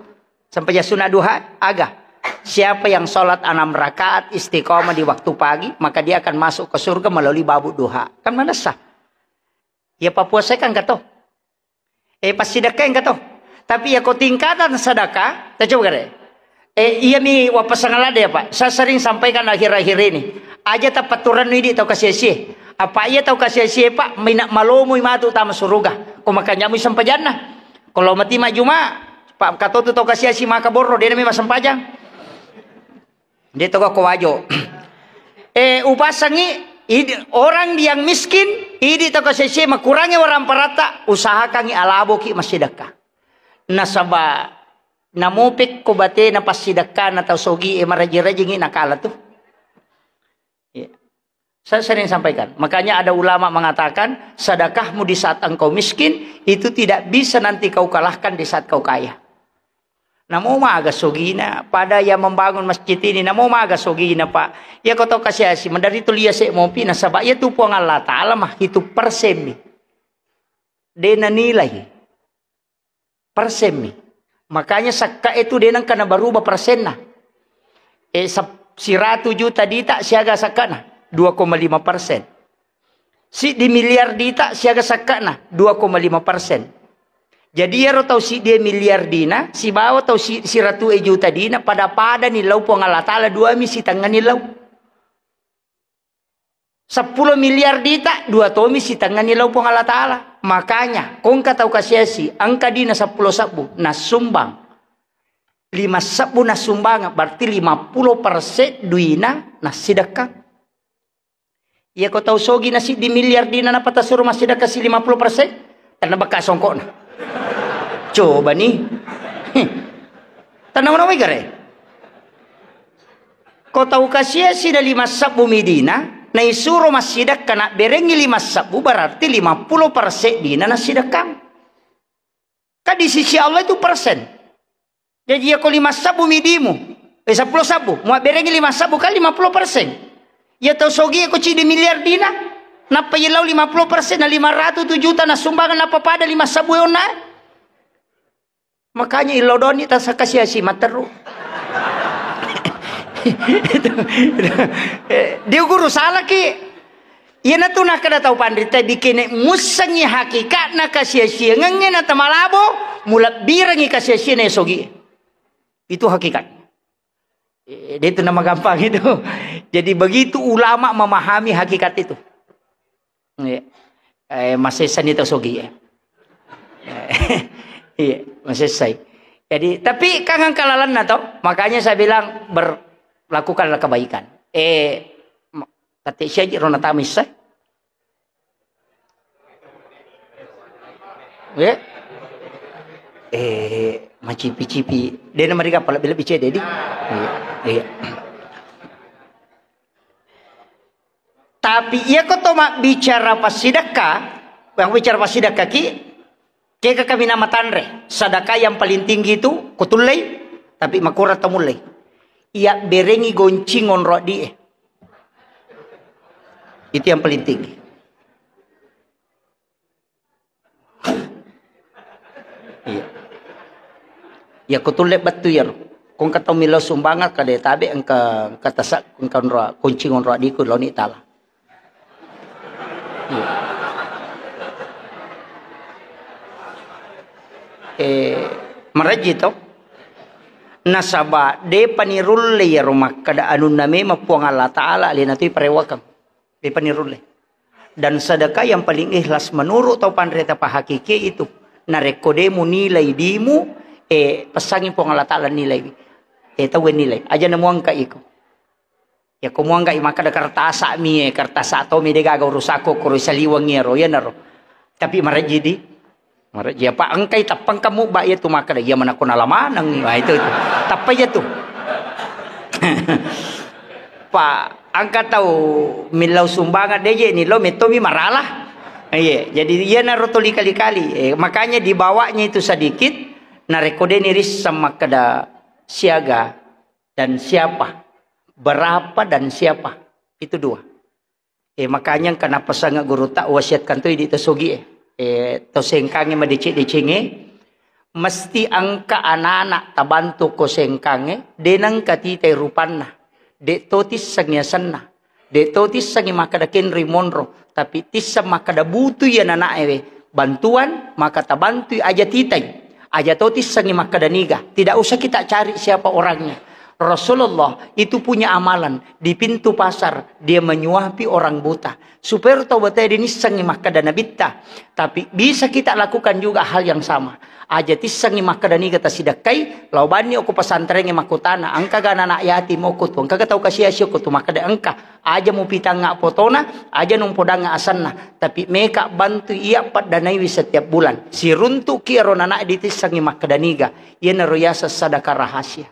Sempajang sunat duha, aga. Siapa yang sholat enam rakaat istiqomah di waktu pagi, maka dia akan masuk ke surga melalui babu duha. Kan manessa. Ya papuasa kan kato. Eh, passidekkae engka to. Tapi iya ko tingkatan sedekah, tacoba gare. Eh, iya mi wappasang ladde ya, Pak. Saya sering sampaikan akhir-akhir ini. Aja tapaturannu idi tau kasiasie. Apa iya tau kasiasie, Pak, mina malomoi matu tama suruga. Ko makanja mui sempajanna. Kalau mati majuma, Pak, katotu tau kasiasi maka borro, dena mi masempajang. Dia toko ko wajo. Eh, upasangi idi, orang yang miskin, idi toko sese makurangi orang parata, usahakangi alaboki massidekka. Nasaba namopek ko batena passidekkana tau sogi e maraji-rajingi nakala tu. Iya. Saya sering sampaikan. Makanya ada ulama mengatakan, sedekahmu di saat engkau miskin, itu tidak bisa nanti kau kalahkan di saat kau kaya. Namo maga sogina, pada yang membangun masjid ini, namo maga sogina, Pak. Ya, kau tahu kasih asi, mandari tu lia se mopi, nasaba iya tu Puang Allah Ta'ala mah, itu persen mi. Dena nilai. Persen mi. Makanya sakka itu dena kana berubah persenna. Eh, sep-, siratu juta dita siaga sakkana, dua koma lima persen. Siddi miliar dita siaga sakkana, dua koma lima persen. Jadi iyaro tau siddi miliar dina, sibawa tau si-, siratu e juta dina, pada-pada ni lau Puang Allah Ta'ala, dua mi sitengnga ni lau. Seppulo miliar dita, dua tomi sitengnga ni lau Puang Allah Ta'ala. Makanya, kongka tau kasiasi, engka dina seppulo sebbu, nasumbang lima sebbu nasumbang, berarti lima puluh persen duina nasidekka. Iya ko tau sogi na siddi miliar dina napata suro massidekka si lima puluh persen, tanna bakka songkokna. Coba ni. Tanna mana gare. Ko tau kasia sida lima sebbu mi dina, naisuro massidekka nabberengi lima sebbu, berarti lima puluh persen dina nasidekka. Kan di sisi Allah itu persen. Jadi, iya ko lima sebbu midimu, eh, seppulo sebbu, muabberengi lima sebbu kali lima puluh persen. Iya tau sogi ko cidi miliar dina, Nappa yellau lima puluh persen na lima ratus tu juta na sumbangan nappa pada lima sabbu onna. Makanya illau doni tasakasiasi matteru. Itu, itu. Eh, diuguru salaki. Iyanatu nakkeda tau panrita, bikene mussengngi hakikatna kasiasiangengnge na tamalabo, mulebbirengngi kasiasianna sogi. Itu hakikat. Eh, dia itu nama gampang itu. Jadi begitu ulama memahami hakikat itu. Iya. Eh, masessani tau sogi, eh. Iya, masessai. Jadi, tapi kan engka lalenna tau, makanya saya bilang berlakukanlah kebaikan. Eh, ma-, tette siaji rona tamissa. Ya. Eh, macipi-cipi. Dia nama mereka pala bila bicara, Dedi. Iya, iya. Tapi iya ko to mabbicara passidekka, yang bicara passidekka ki, kega kami nama tanre, sedekah yang paling tinggi itu kutullei, tapi makurang to mullei. Iya berengi goncing onro di. Itu yang paling tinggi. Iya. Ya, ko tulle bettu iyaro. Ko engka tau millau sumbangan, kada tabe engka, engka tasa, engka onro, kunci onro adiku laoni tala. Iya. Eh, maraji to. Nasaba depa nirulle iyaro makkada anunna memang Puang Allah Taala alena tu parewakang. Depa nirulle. Dan sedekah yang paling ikhlas menurut tau panrita pahakiki itu. Narekko de mu nilai dimu, eh, pesangi Puang Allah Taala nilai. Eh, tau nilai. Aja na muangka iko. Ya ko muangka i makkada kertasa mi, eh, kertasa to mi de gaga urusakku kuro saliweng iyaro, iyanaro. Tapi marajidi. Mare-, iya, Pak, engkai tappang kamu, Pak, iya tu makkeda, iya manakko nala maneng, wah, itu, itu. Tappa iya tu. Pak, engka tau millau sumbangan deje ni lo metto mi marala. Iya, jadi iya naro tuli kali-kali. Eh, makanya dibawanya itu sedikit, narekko de ni risseng makkeda siaga dan siapa, berapa dan siapa. Itu dua. Eh, makanya engka napasanga gurutta wasiatkan to idi to sogi e. Eh, to sengkange madeceng-decengnge, mesti engka anak-anak tabantu ko sengkange, de nengka titai rupanna, de to tissengi asenna, de to tissengi makkeda kenri monro, tapi tisseng makkeda butui anak-anak ewe bantuan, maka tabantui aja titai. Aja to tissengi makkeda niga. Tidak usah kita cari siapa orangnya. Rasulullah itu punya amalan. Di pintu pasar, dia menyuapi orang buta. Supaya tau batae dinissengi makkeda nabitta. Tapi bisa kita lakukan juga hal yang sama. Aja tissengi makkeda niga tasidekkai, lao banni okko pesantrengnge makkutana, engka ga anak yatim okko tu, engka ga tau kasiasi okko tu, makkeda engka. Aja mupitangnga fotona, aja numpodangnga asenna, tapi meka bantu iya paddanaiwi setiap bulan. Siruntuki ero nana ditissengi makkeda niga, iyanaro yaseng sadaka rahasia.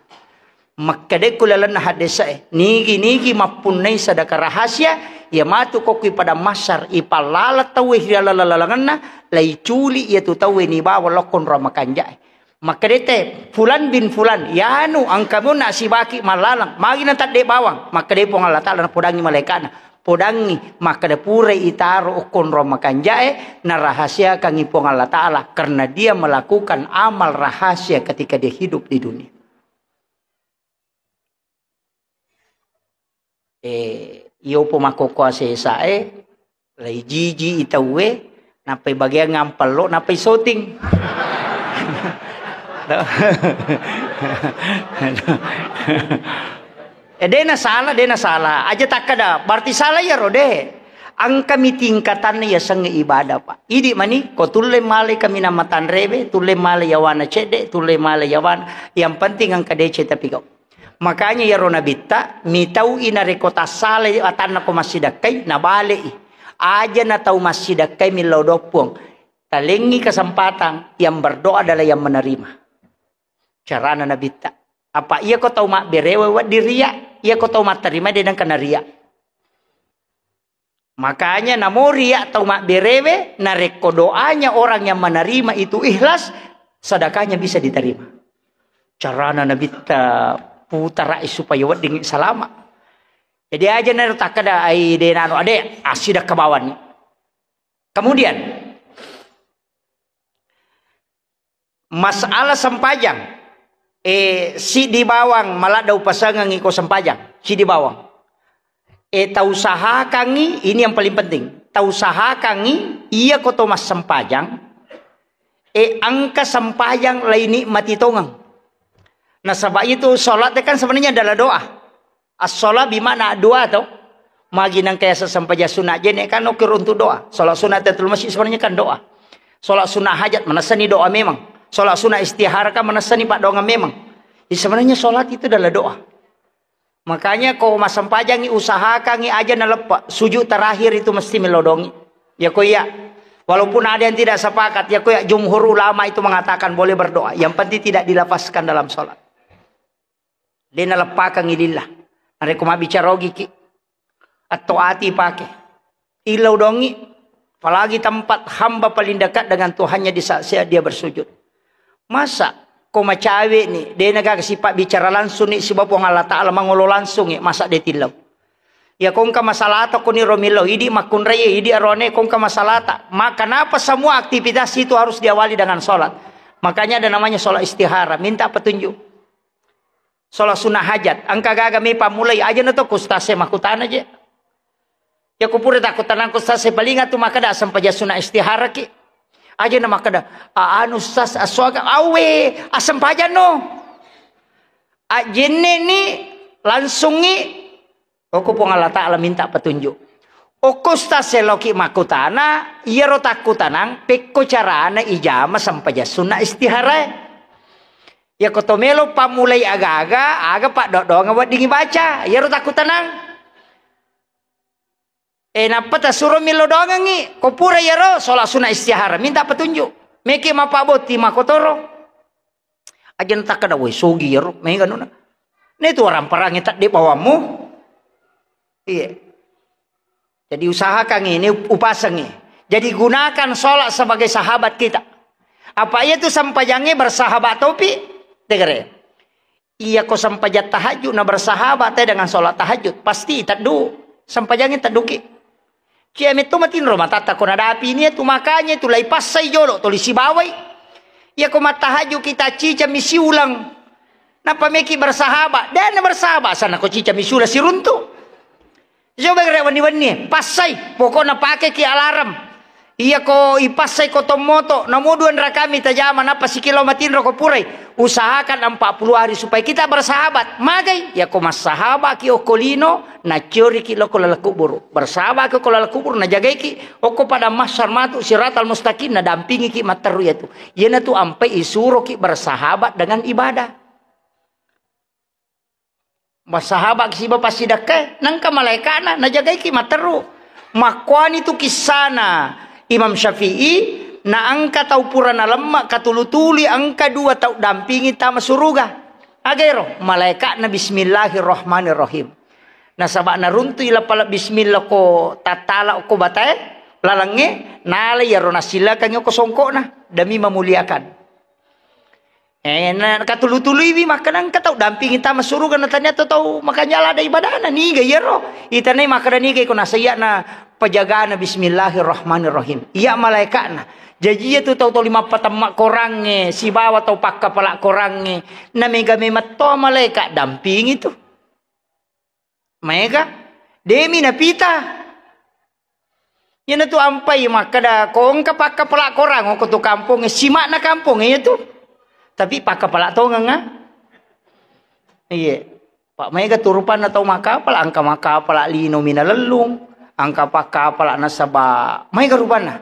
Makkedai ku lalenna haddese'e, nigi-nigi mappunnai sadaka rahasia, iya matu ko kui padang mahsyar, ipallalat tauwe ri laleng-lalengenna, laiculi iyatu tauwe nibawa lokko nro makanja'e. Makkedai te, "Fulan bin Fulan, yanu engka muna sibaki mallaleng, magi natadde bawang?" Makkedai Puang Allah Taala, napodangi malaikatna, "Podangi, makkeda purai itaro okko nro makanja'e, narahasiakangi Puang Allah Taala, karena dia melakukan amal rahasia ketika dia hidup di dunia." Eh, iyo po makkokkoe sesae, lai jiji i tauwe, nappai bageang ampello, nappai soting. Eh, dena salah, dena salah. Aja takkada, berarti salah iyaro, de. Engkami tingkatanna yasengnge ibadah, Pak. Idi mani, ko tulle malai kaminang matanrewe, tulle malai yawana cedde, tulle malai yawana. Yang penting engka deceng tapi kau. Makanya iyaro nabitta, mitau'i narekko tassalai atanna ko massidekkai, nabale'i. Aja na tau massidekkai millau doang Puang. Talengngi kesempatan, yang berdoa adalah yang menerima. Carana nabitta. Apa iya ko tau mabberewe wedding ria, iya ko tau matterima de nengka naria. Makanya namo ria tau mabberewe, narekko doanya orang yang menerima itu ikhlas, sedekahnya bisa diterima. Carana nabitta putarai supaya wedding salama. Jadi aja nero takkada, ai de nano ade, assidekka bawani. Kemudian, masalah sempajang, eh, siddi bawang maladda upasengengngi ko sempajang, siddi bawang. Eh, tausahakangngi, ini yang paling penting. Tausahakangngi, iya ko to massempajang, eh, engka sempajang lainikmati tongeng. Nasaba itu salat kan sebenarnya adalah doa. As-shalah bima'na doa to. Magi nangka yaseng sempajang sunat je'ne kan okki runtu doa. Salat sunat tahiyatul masjid sebenarnya kan doa. Salat sunat hajat manessani doa memang. Salat sunat istihara kan manessani paddoangeng memang. Jadi sebenarnya salat itu adalah doa. Makanya ko massempajangngi, usahakangngi aja naleppa. Sujud terakhir itu mesti melodongi. Ya ko iya. Walaupun ada yang tidak sepakat, ya ko iya, jumhur ulama itu mengatakan boleh berdoa. Yang penting tidak dilafazkan dalam salat. De naleppakengngi lillah. Narekko mabbicara ogiki, atto ati pake. Illau dongi, apalagi tempat hamba paling dekat dengan Tuhannya di saat-saat dia bersujud. Masa ko macawe ni, de nagaga sipa bicara langsung ni siba Puang Allah Ta'ala mangolo langsung ni, masa de tillau. Ya kongka masalata koni romillau, idi makkunrai, idi arone kongka masalata. Maka kenapa semua aktivitas itu harus diawali dengan sholat? Makanya ada namanya sholat istihara, minta petunjuk. Sholat sunnah hajat, engka gaga mi pammulai, aja na to ku ustaz e makkutana je. Ya ku pura takkutanang ku ustaz e, paling atu makkeda sempajang sunnah istihara ki. Aja na makkeda, "A-, anu ustaz, aswaga awe, asempajang no." Ajenne ni langsungi, okko Puang Allah Ta'ala minta petunjuk. Okko ustaz e loki makkutana, iyaro takkutanang, pekko carana ijama sempajang sunnah istihara e. Iyako to melo pammulai aga-aga, aga paddoang weddingi baca, iyaro takkutanang. E, nappa tasuro millau doangengngi, ko pura iyaro sholat sunnah istihara, minta petunjuk. Meki mappabotti makotoro. Aja na takkeda, "Woi, sogi iyaro, mega nuna." Ne tu waramparangnge tadde bawammu. Iya. Jadi usahakan ini upasangi. Jadi gunakan sholat sebagai sahabat kita. Apa iya tu sempajangnge bersahabat topi? Tegere. Iya ko sempajang tahajud na bersahabat te dengan sholat tahajud, pasti teddu. Sempajangnge tedduki. Cia metto matinro matatta ko nadapi ini tu, makanya tu lai passai jolo tuli sibawai. Iya ko mattahajud kita cica misi ulang. Napa meki bersahabat? Dan bersahabat sana ko cica misi ulang siruntu. Coba gere wenni-wenni, passai, pokokna pakeki alarm. Iya ko ipassai ko tommoto, namo dua rakami tajama, nappa sikilo matinro ko purai. Usahakan empat puluh hari supaya kita bersahabat. Magai, iya ko massahabaki okko lino, nacioriki lo ko laleng kuburu. Bersahabaki ko laleng kuburu, najagaiki, okko pada mahsyar matu siratal mustaqim, nadampingiki matteru iya tu. Iyana tu ampai isuroki bersahabat dengan ibadah. Massahabaki siba passidakkae, nangka malaeka'na najagaiki matteru. Makkuani tu kissana Imam Syafi'i, na engka tau pura nalemma katulu-tului engka dua tau dampingi tama suruga. Agero, malaeka'na bismillahirrahmanirrahim. Nasaba naruntui lapala bismillah ko tattala ko batae, lalengnge, nala iyaro nasilakangngi ko songkokna, demi memuliakan. Eh, na katulu-tuluiwi makkeda engka tau dampingi tama suruga, na tania tau makanja lada ibadana, niga iyaro? Itanai makkeda niga iko nasaiya na pajagana bismillahirrahmanirrahim. Iya malaeka'na. Jaji iya tu tau toli mappatemma korangnge sibawa tau pakkapala korangnge. Na mega memetto malaeka dampingi tu. Maega, demi napita. Iyana tu ampai makkeda, ko engka pakkapala korang, ko tu kampongnge, sima'na kampongnge iya tu. Tapi pakkapala tongeng, ah. Iya. Pak maega tu rupanna tau makkapala, engka makkapala lino minalellung, engka pakkapala nasaba maega rupanna.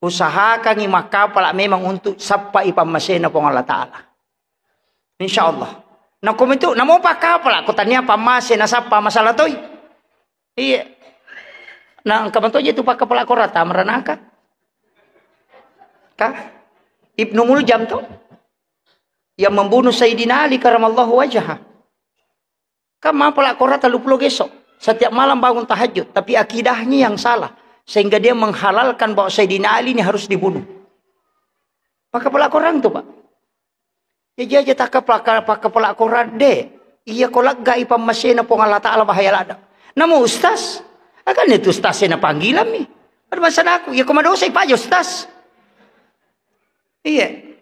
Usahakangi makkapala memang untuk sappai pammasena Puang Allah Ta'ala. Insya Allah. Nah, komitu, namo pakkapala, ko tania pammase nasappa masalah toi. Iya. Nah, engka matoje tu pakkapala korata meranaka. Ka? Ibnu Muljam to? Yang membunuh Sayyidina Ali karamallahu wajhah. Kan mapala kora tellu pulo geso. Setiap malam bangun tahajud, tapi akidahnya yang salah sehingga dia menghalalkan bahwa Sayyidina Ali ini harus dibunuh. Pakkapala korang tu, Pak. Jaji aja takkapala, pakkapala korang de. Iya ko laggai pammasena Puang Allah Ta'ala bahaya lada. Namu ustaz, akan itu ustaz sena panggilan mi. Maksud aku, ya ko madosa, Pak, ya, Ustaz. Iya.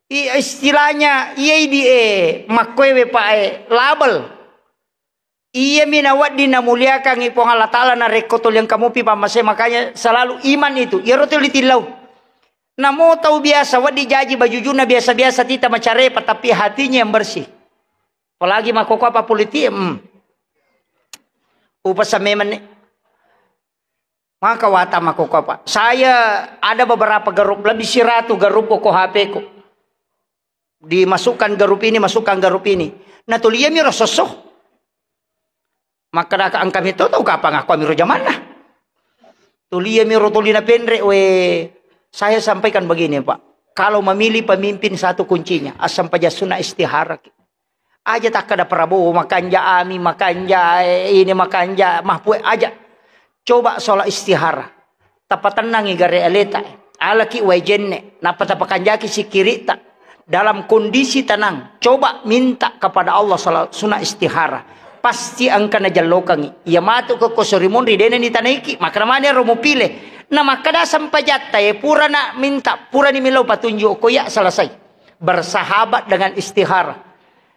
Iya, istilahnya, iya, idi, eh, makkoewe, Pak, eh, label. Iyami nawedding namuliakangngi Puang Allah Ta'ala narekko tuli engka mupi pammasei, makanya selalu iman itu. Iyaro tuli tillau. Namo tau biasa wedding jaji bajujunna biasa-biasa tita macarepa, tapi hatinya yang bersih. Apalagi makkokkoe apa politik, hmm. Upasa memang ni. Maka wata makkokkoe apa. Saya ada beberapa grup, lebih siratu grup ko H P-ku. Dimasukkan grup ini, masukkan grup ini. Nah, tuli iyami ro sosso. Makkadaka engka mito tau kapang aku amiro jamanna. Tuli iyami ro tuli napenre, we, saya sampaikan begini, Pak. Kalau memilih pemimpin, satu kuncinya, assempajang sunna istihara. Aja takkada Prabowo makanja, Amin makanja, eh, ini makanja, Mahfud aja. Coba sholat istihara. Tapatennangi gare aleta. Alaki wae jenne, nappa tapakanjaki sikirita dalam kondisi tenang. Coba minta kepada Allah sholat sunat istihara. Pasti engka najallokangi. Iya matu ke kosori monri dena ditanaiki. Maka namanya ro mupile. Na makkada sempajatta, eh, purana minta, purani melo patunjuk ko ya selesai. Bersahabat dengan istihara.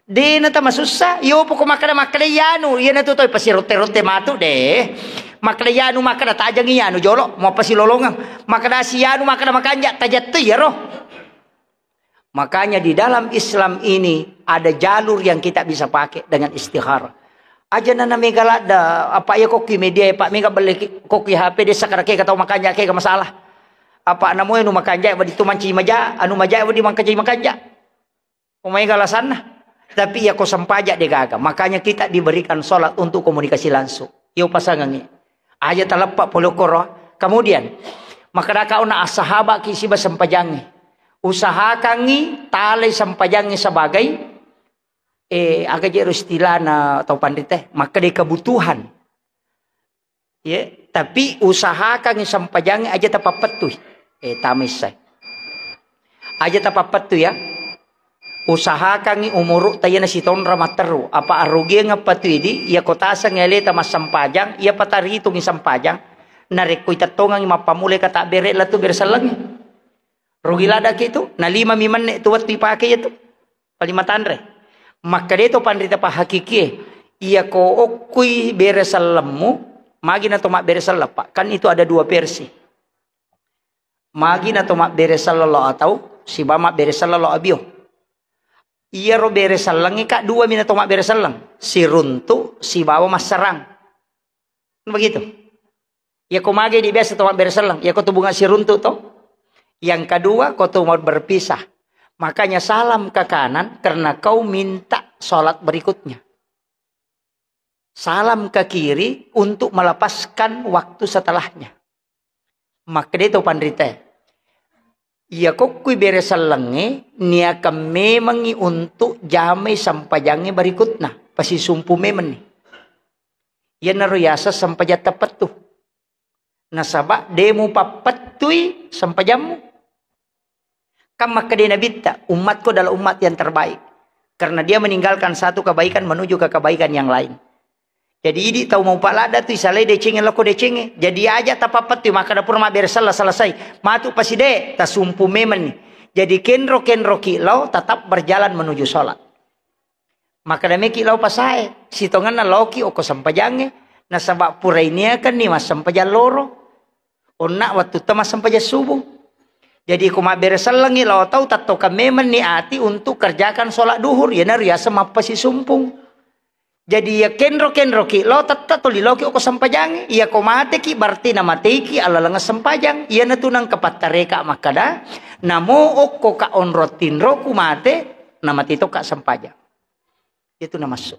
Dena tamasussa, yo poko makkada, makkada yanu, iyana tu toi pasirotte-rotte matu de. Makkada yanu, makkada tajang yanu jolo, mau pasilolongang. Makkada si yanu, makkada makanja, tajattu yaro. Makanya di dalam Islam ini ada jalur yang kita bisa pakai dengan istihara. Aja nana mega ladda, apa ya kokki media, Pak, mega belle ki-, kokki H P desa kada kega tau makanja kega masalah. Apa namoe nu makanja wadi tu manci maja, anu maja wadi mangkaji makanja. Ko maega alasanna. Tapi iya ko sempaja de gaga. Makanya kita diberikan sholat untuk komunikasi langsung. Iyo pasangangi. Aja taleppa pole koro. Kemudian, makkadaka ona assahabaki siba sempajangi. Usahakangi talai sempajangi sebagai, eh, aga jero istilahna tau panrita, makkeda kebutuhan. Ye, tapi usahakangi sempajangi aja tapappettui. Eh, tamai sai. Aja tapappettui ya. Usahakangi umuru tayana sitonra matteru. Apa arugiang apa tu idi, iya kotaseng aleta massempajang, iya pataritungi sempajang. Narekko itettongangi mappamulai kata bere latu bere sellengi. Rugi ladaki tu, na lima mi menne tu wettu ipake iya tu. Paling matanre. Makkeda to panrita pahakikie, iya ko okkui bere sellemmu, magi na to mabbere selleng, Pak. Kan itu ada dua versi. Magi na to mabbere selleng lo atau siba mabbere selleng lo abio. Iyaro bere sellengnge, Kak, dua mi na to mabbere selleng. Siruntu sibawa masserang. Begitu. Iya ko mage di biasa to mabbere selleng, iya ko tu bunga siruntu to. Yang kedua, ko tu mau berpisah. Makanya salam ke kanan karena kau minta sholat berikutnya. Salam ke kiri untuk melepaskan waktu setelahnya. Makkeda to panrita. Iya kokkui bere sellengnge niakan memengi untuk jamai sempajangnge berikutna. Pasisumpu memenni. Iyanaro yaseng sempajang tapettu. Nasaba de mupappettui sempajammu. Kan makkeda Nabitta, "Umatku adalah umat yang terbaik. Karena dia meninggalkan satu kebaikan menuju ke kebaikan yang lain." Jadi idi tau mau palada tu isalai decengnge loko decengnge. Jadi aja tapappettui makkeda pura mabbere selleng selesai. Matu paside, tasumpu memenni. Jadi kenro-kenroki lao tetap berjalan menuju sholat. Makkeda meki lao pasae, sitongenna laoki okko sempajangnge, nasaba purai niakanni massempajang loro. Onna wattutta massempajang subuh. Jadi ko mabbere sellengngi lao tau, tattokang memenni ati untuk kerjakan sholat duhur, iyanaro riaseng mappasisumpung. Jadi iya kenro-kenroki lao tetta toli laoki okko sempajangnge. Iya ko mateki berarti namateiki alaleng sempajang. Iyanatu nengka pattareka makkeda, namo okko ka onro tinroku mate, namate tokka sempajang. Itu namassu.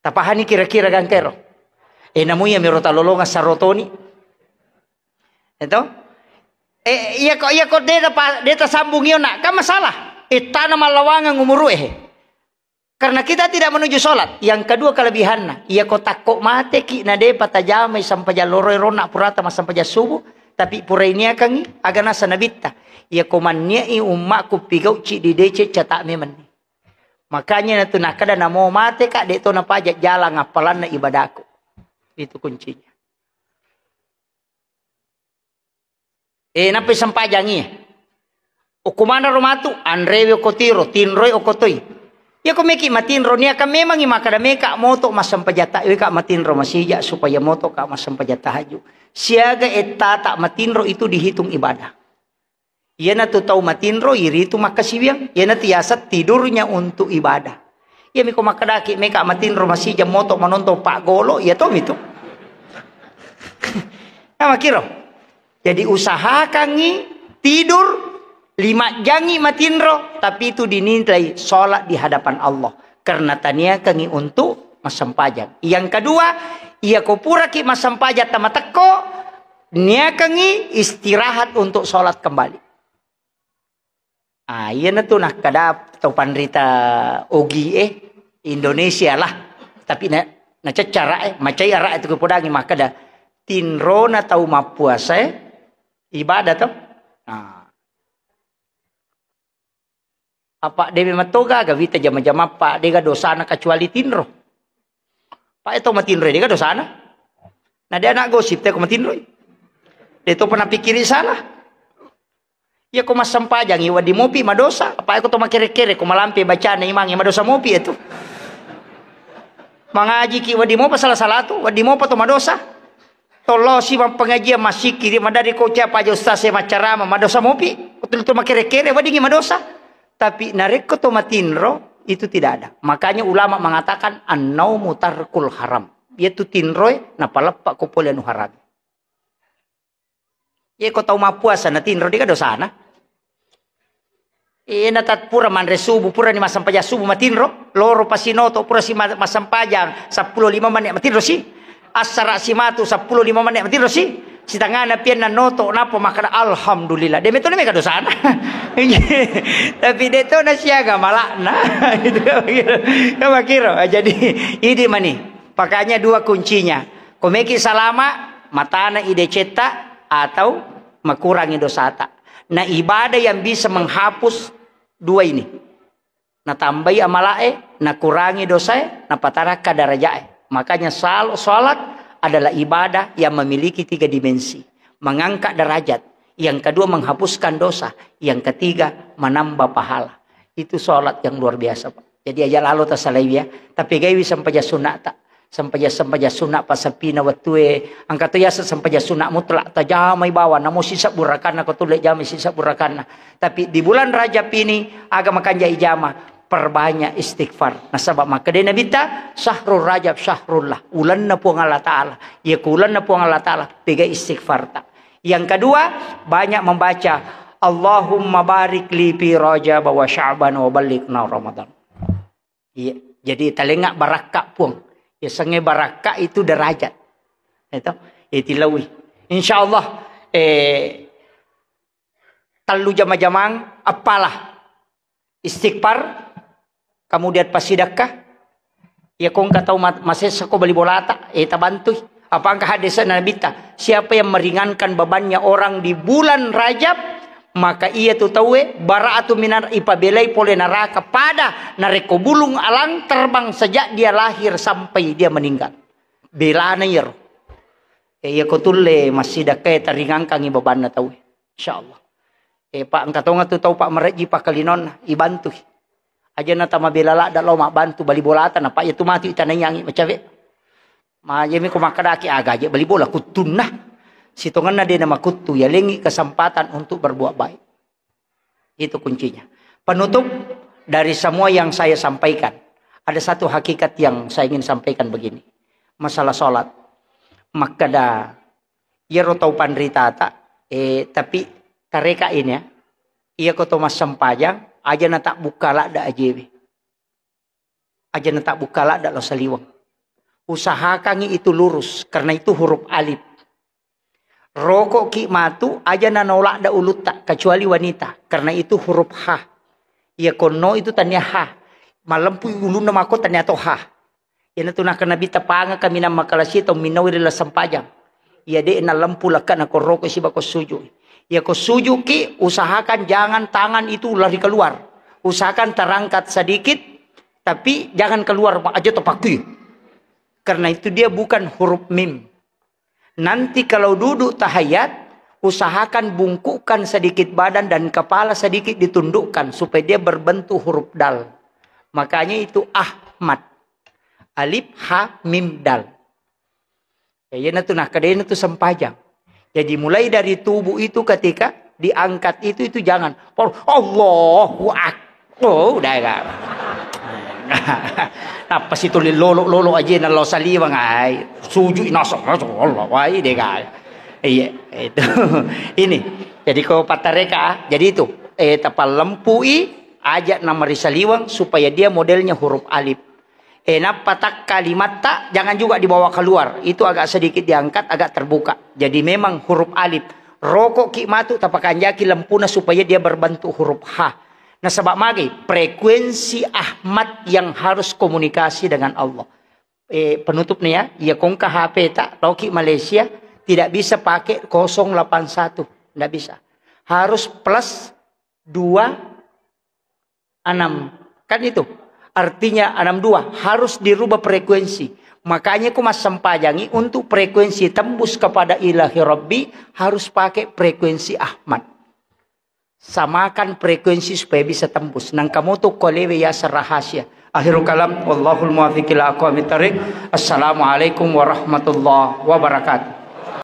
Tapahani kira-kira gangkero. Eh, namu iya miro talolonga sarotoni. Itu? Eh, iya ko, iya ko de pa, de tasambung iyo nak. Kan masalah. Eh, tana malawangeng umuru eh. Karena kita tidak menuju sholat. Yang kedua kelebihanna, iya ko takko mateki na de patajamai sampajang loro rona purata masampajang subuh, tapi purai niakangi aga nasa nabitta. Iya ko manniai ummakku pigauci di dece cata memenni. Makanya natu nakkeda namo mate ka, de to napaja jalang appalanna ibadaku. Itu kuncinya. Eh, nappai sempajangi. Okko manaro matu, anrewe okko tiro, tinroi okko toi. Iya ko meki matinro, niaka memangi makkada meka moto massempajang ta, weka matinro masija supaya moto ka massempajang tahajud. Siaga ettata matinro itu dihitung ibadah. Iyanatu tau matinro iritu makkasiwiang, iyanatu yaseng tidurnya untuk ibadah. Iyami ko makkedaki meka matinro masija moto manontong paggolo, iya tomi tu. Nah, makiro. Jadi usahakangi tidur lima jangi matinro, tapi itu dinilai sholat di hadapan Allah karena taniakangi untuk massempajang. Yang kedua, iya ko puraki massempajang tamatekko, niakangi istirahat untuk sholat kembali. Ah, iyanatu nakkada tau panrita ogi e, Indonesia lah. Tapi na, naceccara e, macai ara e tu kepodangi makkada tinrona tau mappuasa e, ibadah to. Nah. Apa dewe matoga ga wita jama-jama pa dega dosana kecuali tinro. Pak e to matinro dega dosana. Nah, dia anak gosip te ko matinro. Dia to pernah pikiri salah. Iya ko massempajangi wedding mopi madosa, apa ko to makere-kere ko malampe bacana imange madosa mopi itu. Mangajiki wedding mopa salah-salah tu, wedding mopa to madosa. Tollosi mappengajian massikiri madari ko capa aja ustaz e maccarama madosa mopi. Betul tu makere-kere weddingi madosa. Tapi narekko to matinro itu tidak ada. Makanya ulama mengatakan annaumu tarkul haram. Yaitu tinroe napaleppa ko pole anu haram. Ye ko tau mappuasa na tinro dega dosana. Eh, na tat pura manre subuh, pura ni massempajang subuh matinro, loro pasinoto pura si ma-, massempajang seppulo lima menit matinro si. Assara si matu seppulo lima menit matinro si. Sitangana pian na noto napa makkada alhamdulillah. De metto mega dosana. Tapi de to na siaga malakna. Itu kan makiro. Kan makiro. Ah, jadi idi mani. Makanya dua kuncinya. Ko meki salama, matana idecetta atau makurangi dosata. Nah, ibadah yang bisa menghapus dua ini. Natambai amalae, nakurangi dosae, napatarakka darajae. Makanya sal-, salat adalah ibadah yang memiliki tiga dimensi. Mengangkat derajat. Yang kedua menghapuskan dosa. Yang ketiga menambah pahala. Itu salat yang luar biasa, Pak. Jadi aja lalo tasalaiwi ya. Tapi gaiwi sempajang sunnata. Sempajang-sempajang sunna passeppina wettue, engka to yaseng sempajang sunna mutlak, tajamai bawang, namo sisebbu rakanna, ko tulle jamai sisebbu rakanna. Tapi di bulan Rajab ini, aga makanja ijama, perbanyak istighfar. Nasaba makkedai Nabitta, "Syahrul Rajab syahrullah," ulenna Puang Allah Ta'ala. Iya ku ulenna Puang Allah Ta'ala, pegai istighfarta. Yang kedua, banyak membaca, "Allahumma barik li fi Rajab wa Sya'ban wa ballighna Ramadan." Iya, jadi talenga barakka, Puang. Yasengnge barakka itu derajat. Itu, itu lawi. Insya Allah, eh, tellu jama-jamang, apalah. Istighfar, kemudian passidekka. Iya ko engka tau ma-, masessa ko bali bolata, eh, tabantui. Apa engka hadis Nabitta, siapa yang meringankan bebannya orang di bulan Rajab, maka iya tu tauwe bara'atu minar, ipabelai pole neraka pada narekko bulung alang terbang sejak dia lahir sampai dia meninggal. Belana iyaro. Eh, iya ko tulle massidekka taringangkangi bebanna tauwe. Insyaallah. Eh, Pak, engka tonga tu tau, Pak, marejji pakkalinonna, ibantui. Aja na tamabela ladda lao mabbantu bali bolata, na, Pak, iya tu matu itanaiangi macawe. Ma, iya mi ko makkedaki aga aja bali bola kuttunna. Sitongenna de na makuttu, yalengi kesempatan untuk berbuat baik. Itu kuncinya. Penutup dari semua yang saya sampaikan, ada satu hakikat yang saya ingin sampaikan begini. Masalah salat. Makkeda, iyaro tau panritata, eh, tapi tareka ini ya. Iya ko to massempajang, aja na tabbukka ladda ajewe. Aja na tabbukka ladda lao saliweng. Usahakangi itu lurus, karena itu huruf alif. Roko'ki matu, aja na naoladda ulutta, kecuali wanita, karena itu huruf ha. Iya konno itu tania ha. Malempu ulunna mako tania to ha. Iyanatu nakkeda Nabitta, pangaka minang makalasi tau minnaui ri laleng sempajang. Iya de' nalempu lekkana ko roko siba ko suju. Iya ko sujuki, usahakan jangan tangan itu lari keluar. Usahakan terangkat sedikit, tapi jangan keluar, aja tepakui. Karena itu dia bukan huruf mim. Nanti kalau duduk tahiyat, Usahakan bungkukkan sedikit badan dan kepala sedikit ditundukkan supaya dia berbentuk huruf dal. Makanya itu Ahmad. Alif, ha, mim, dal. Ya, iya natu, nah, kedai natu sempajang. Jadi mulai dari tubuh itu ketika diangkat itu, itu jangan. Oh, Allahu Akbar. Oh, udah ya. Apa sih tulis lolo, lolo aja nalo saliwang ai. Sujud nasa, Allah, wai deh, guys. Iya, itu. Ini. Jadi kau patareka, jadi itu. Eh, tapallempui aja nama ri saliwang supaya dia modelnya huruf alif. Eh, nappa takka limatta, jangan juga dibawa keluar. Itu agak sedikit diangkat, agak terbuka. Jadi memang huruf alif. Rokok ki matu, tapakanjaki lempuna supaya dia berbentuk huruf ha. Nasaba magi, frekuensi Ahmad yang harus komunikasi dengan Allah. Eh, penutup nih ya, ya kongka H P tak, loki Malaysia, tidak bisa pakai kosong delapan satu, tidak bisa. Harus plus dua enam. Kan itu. Artinya enam dua harus dirubah frekuensi. Makanya ku massempajangi untuk frekuensi tembus kepada Ilahi Rabbi harus pakai frekuensi Ahmad. Samakan frekuensi supaya bisa tembus. Nangka moto ko lewe yaseng rahasia. Akhirul kalam, wallahul muwaffiq ila aqwamit thariq. Assalamualaikum warahmatullahi wabarakatuh.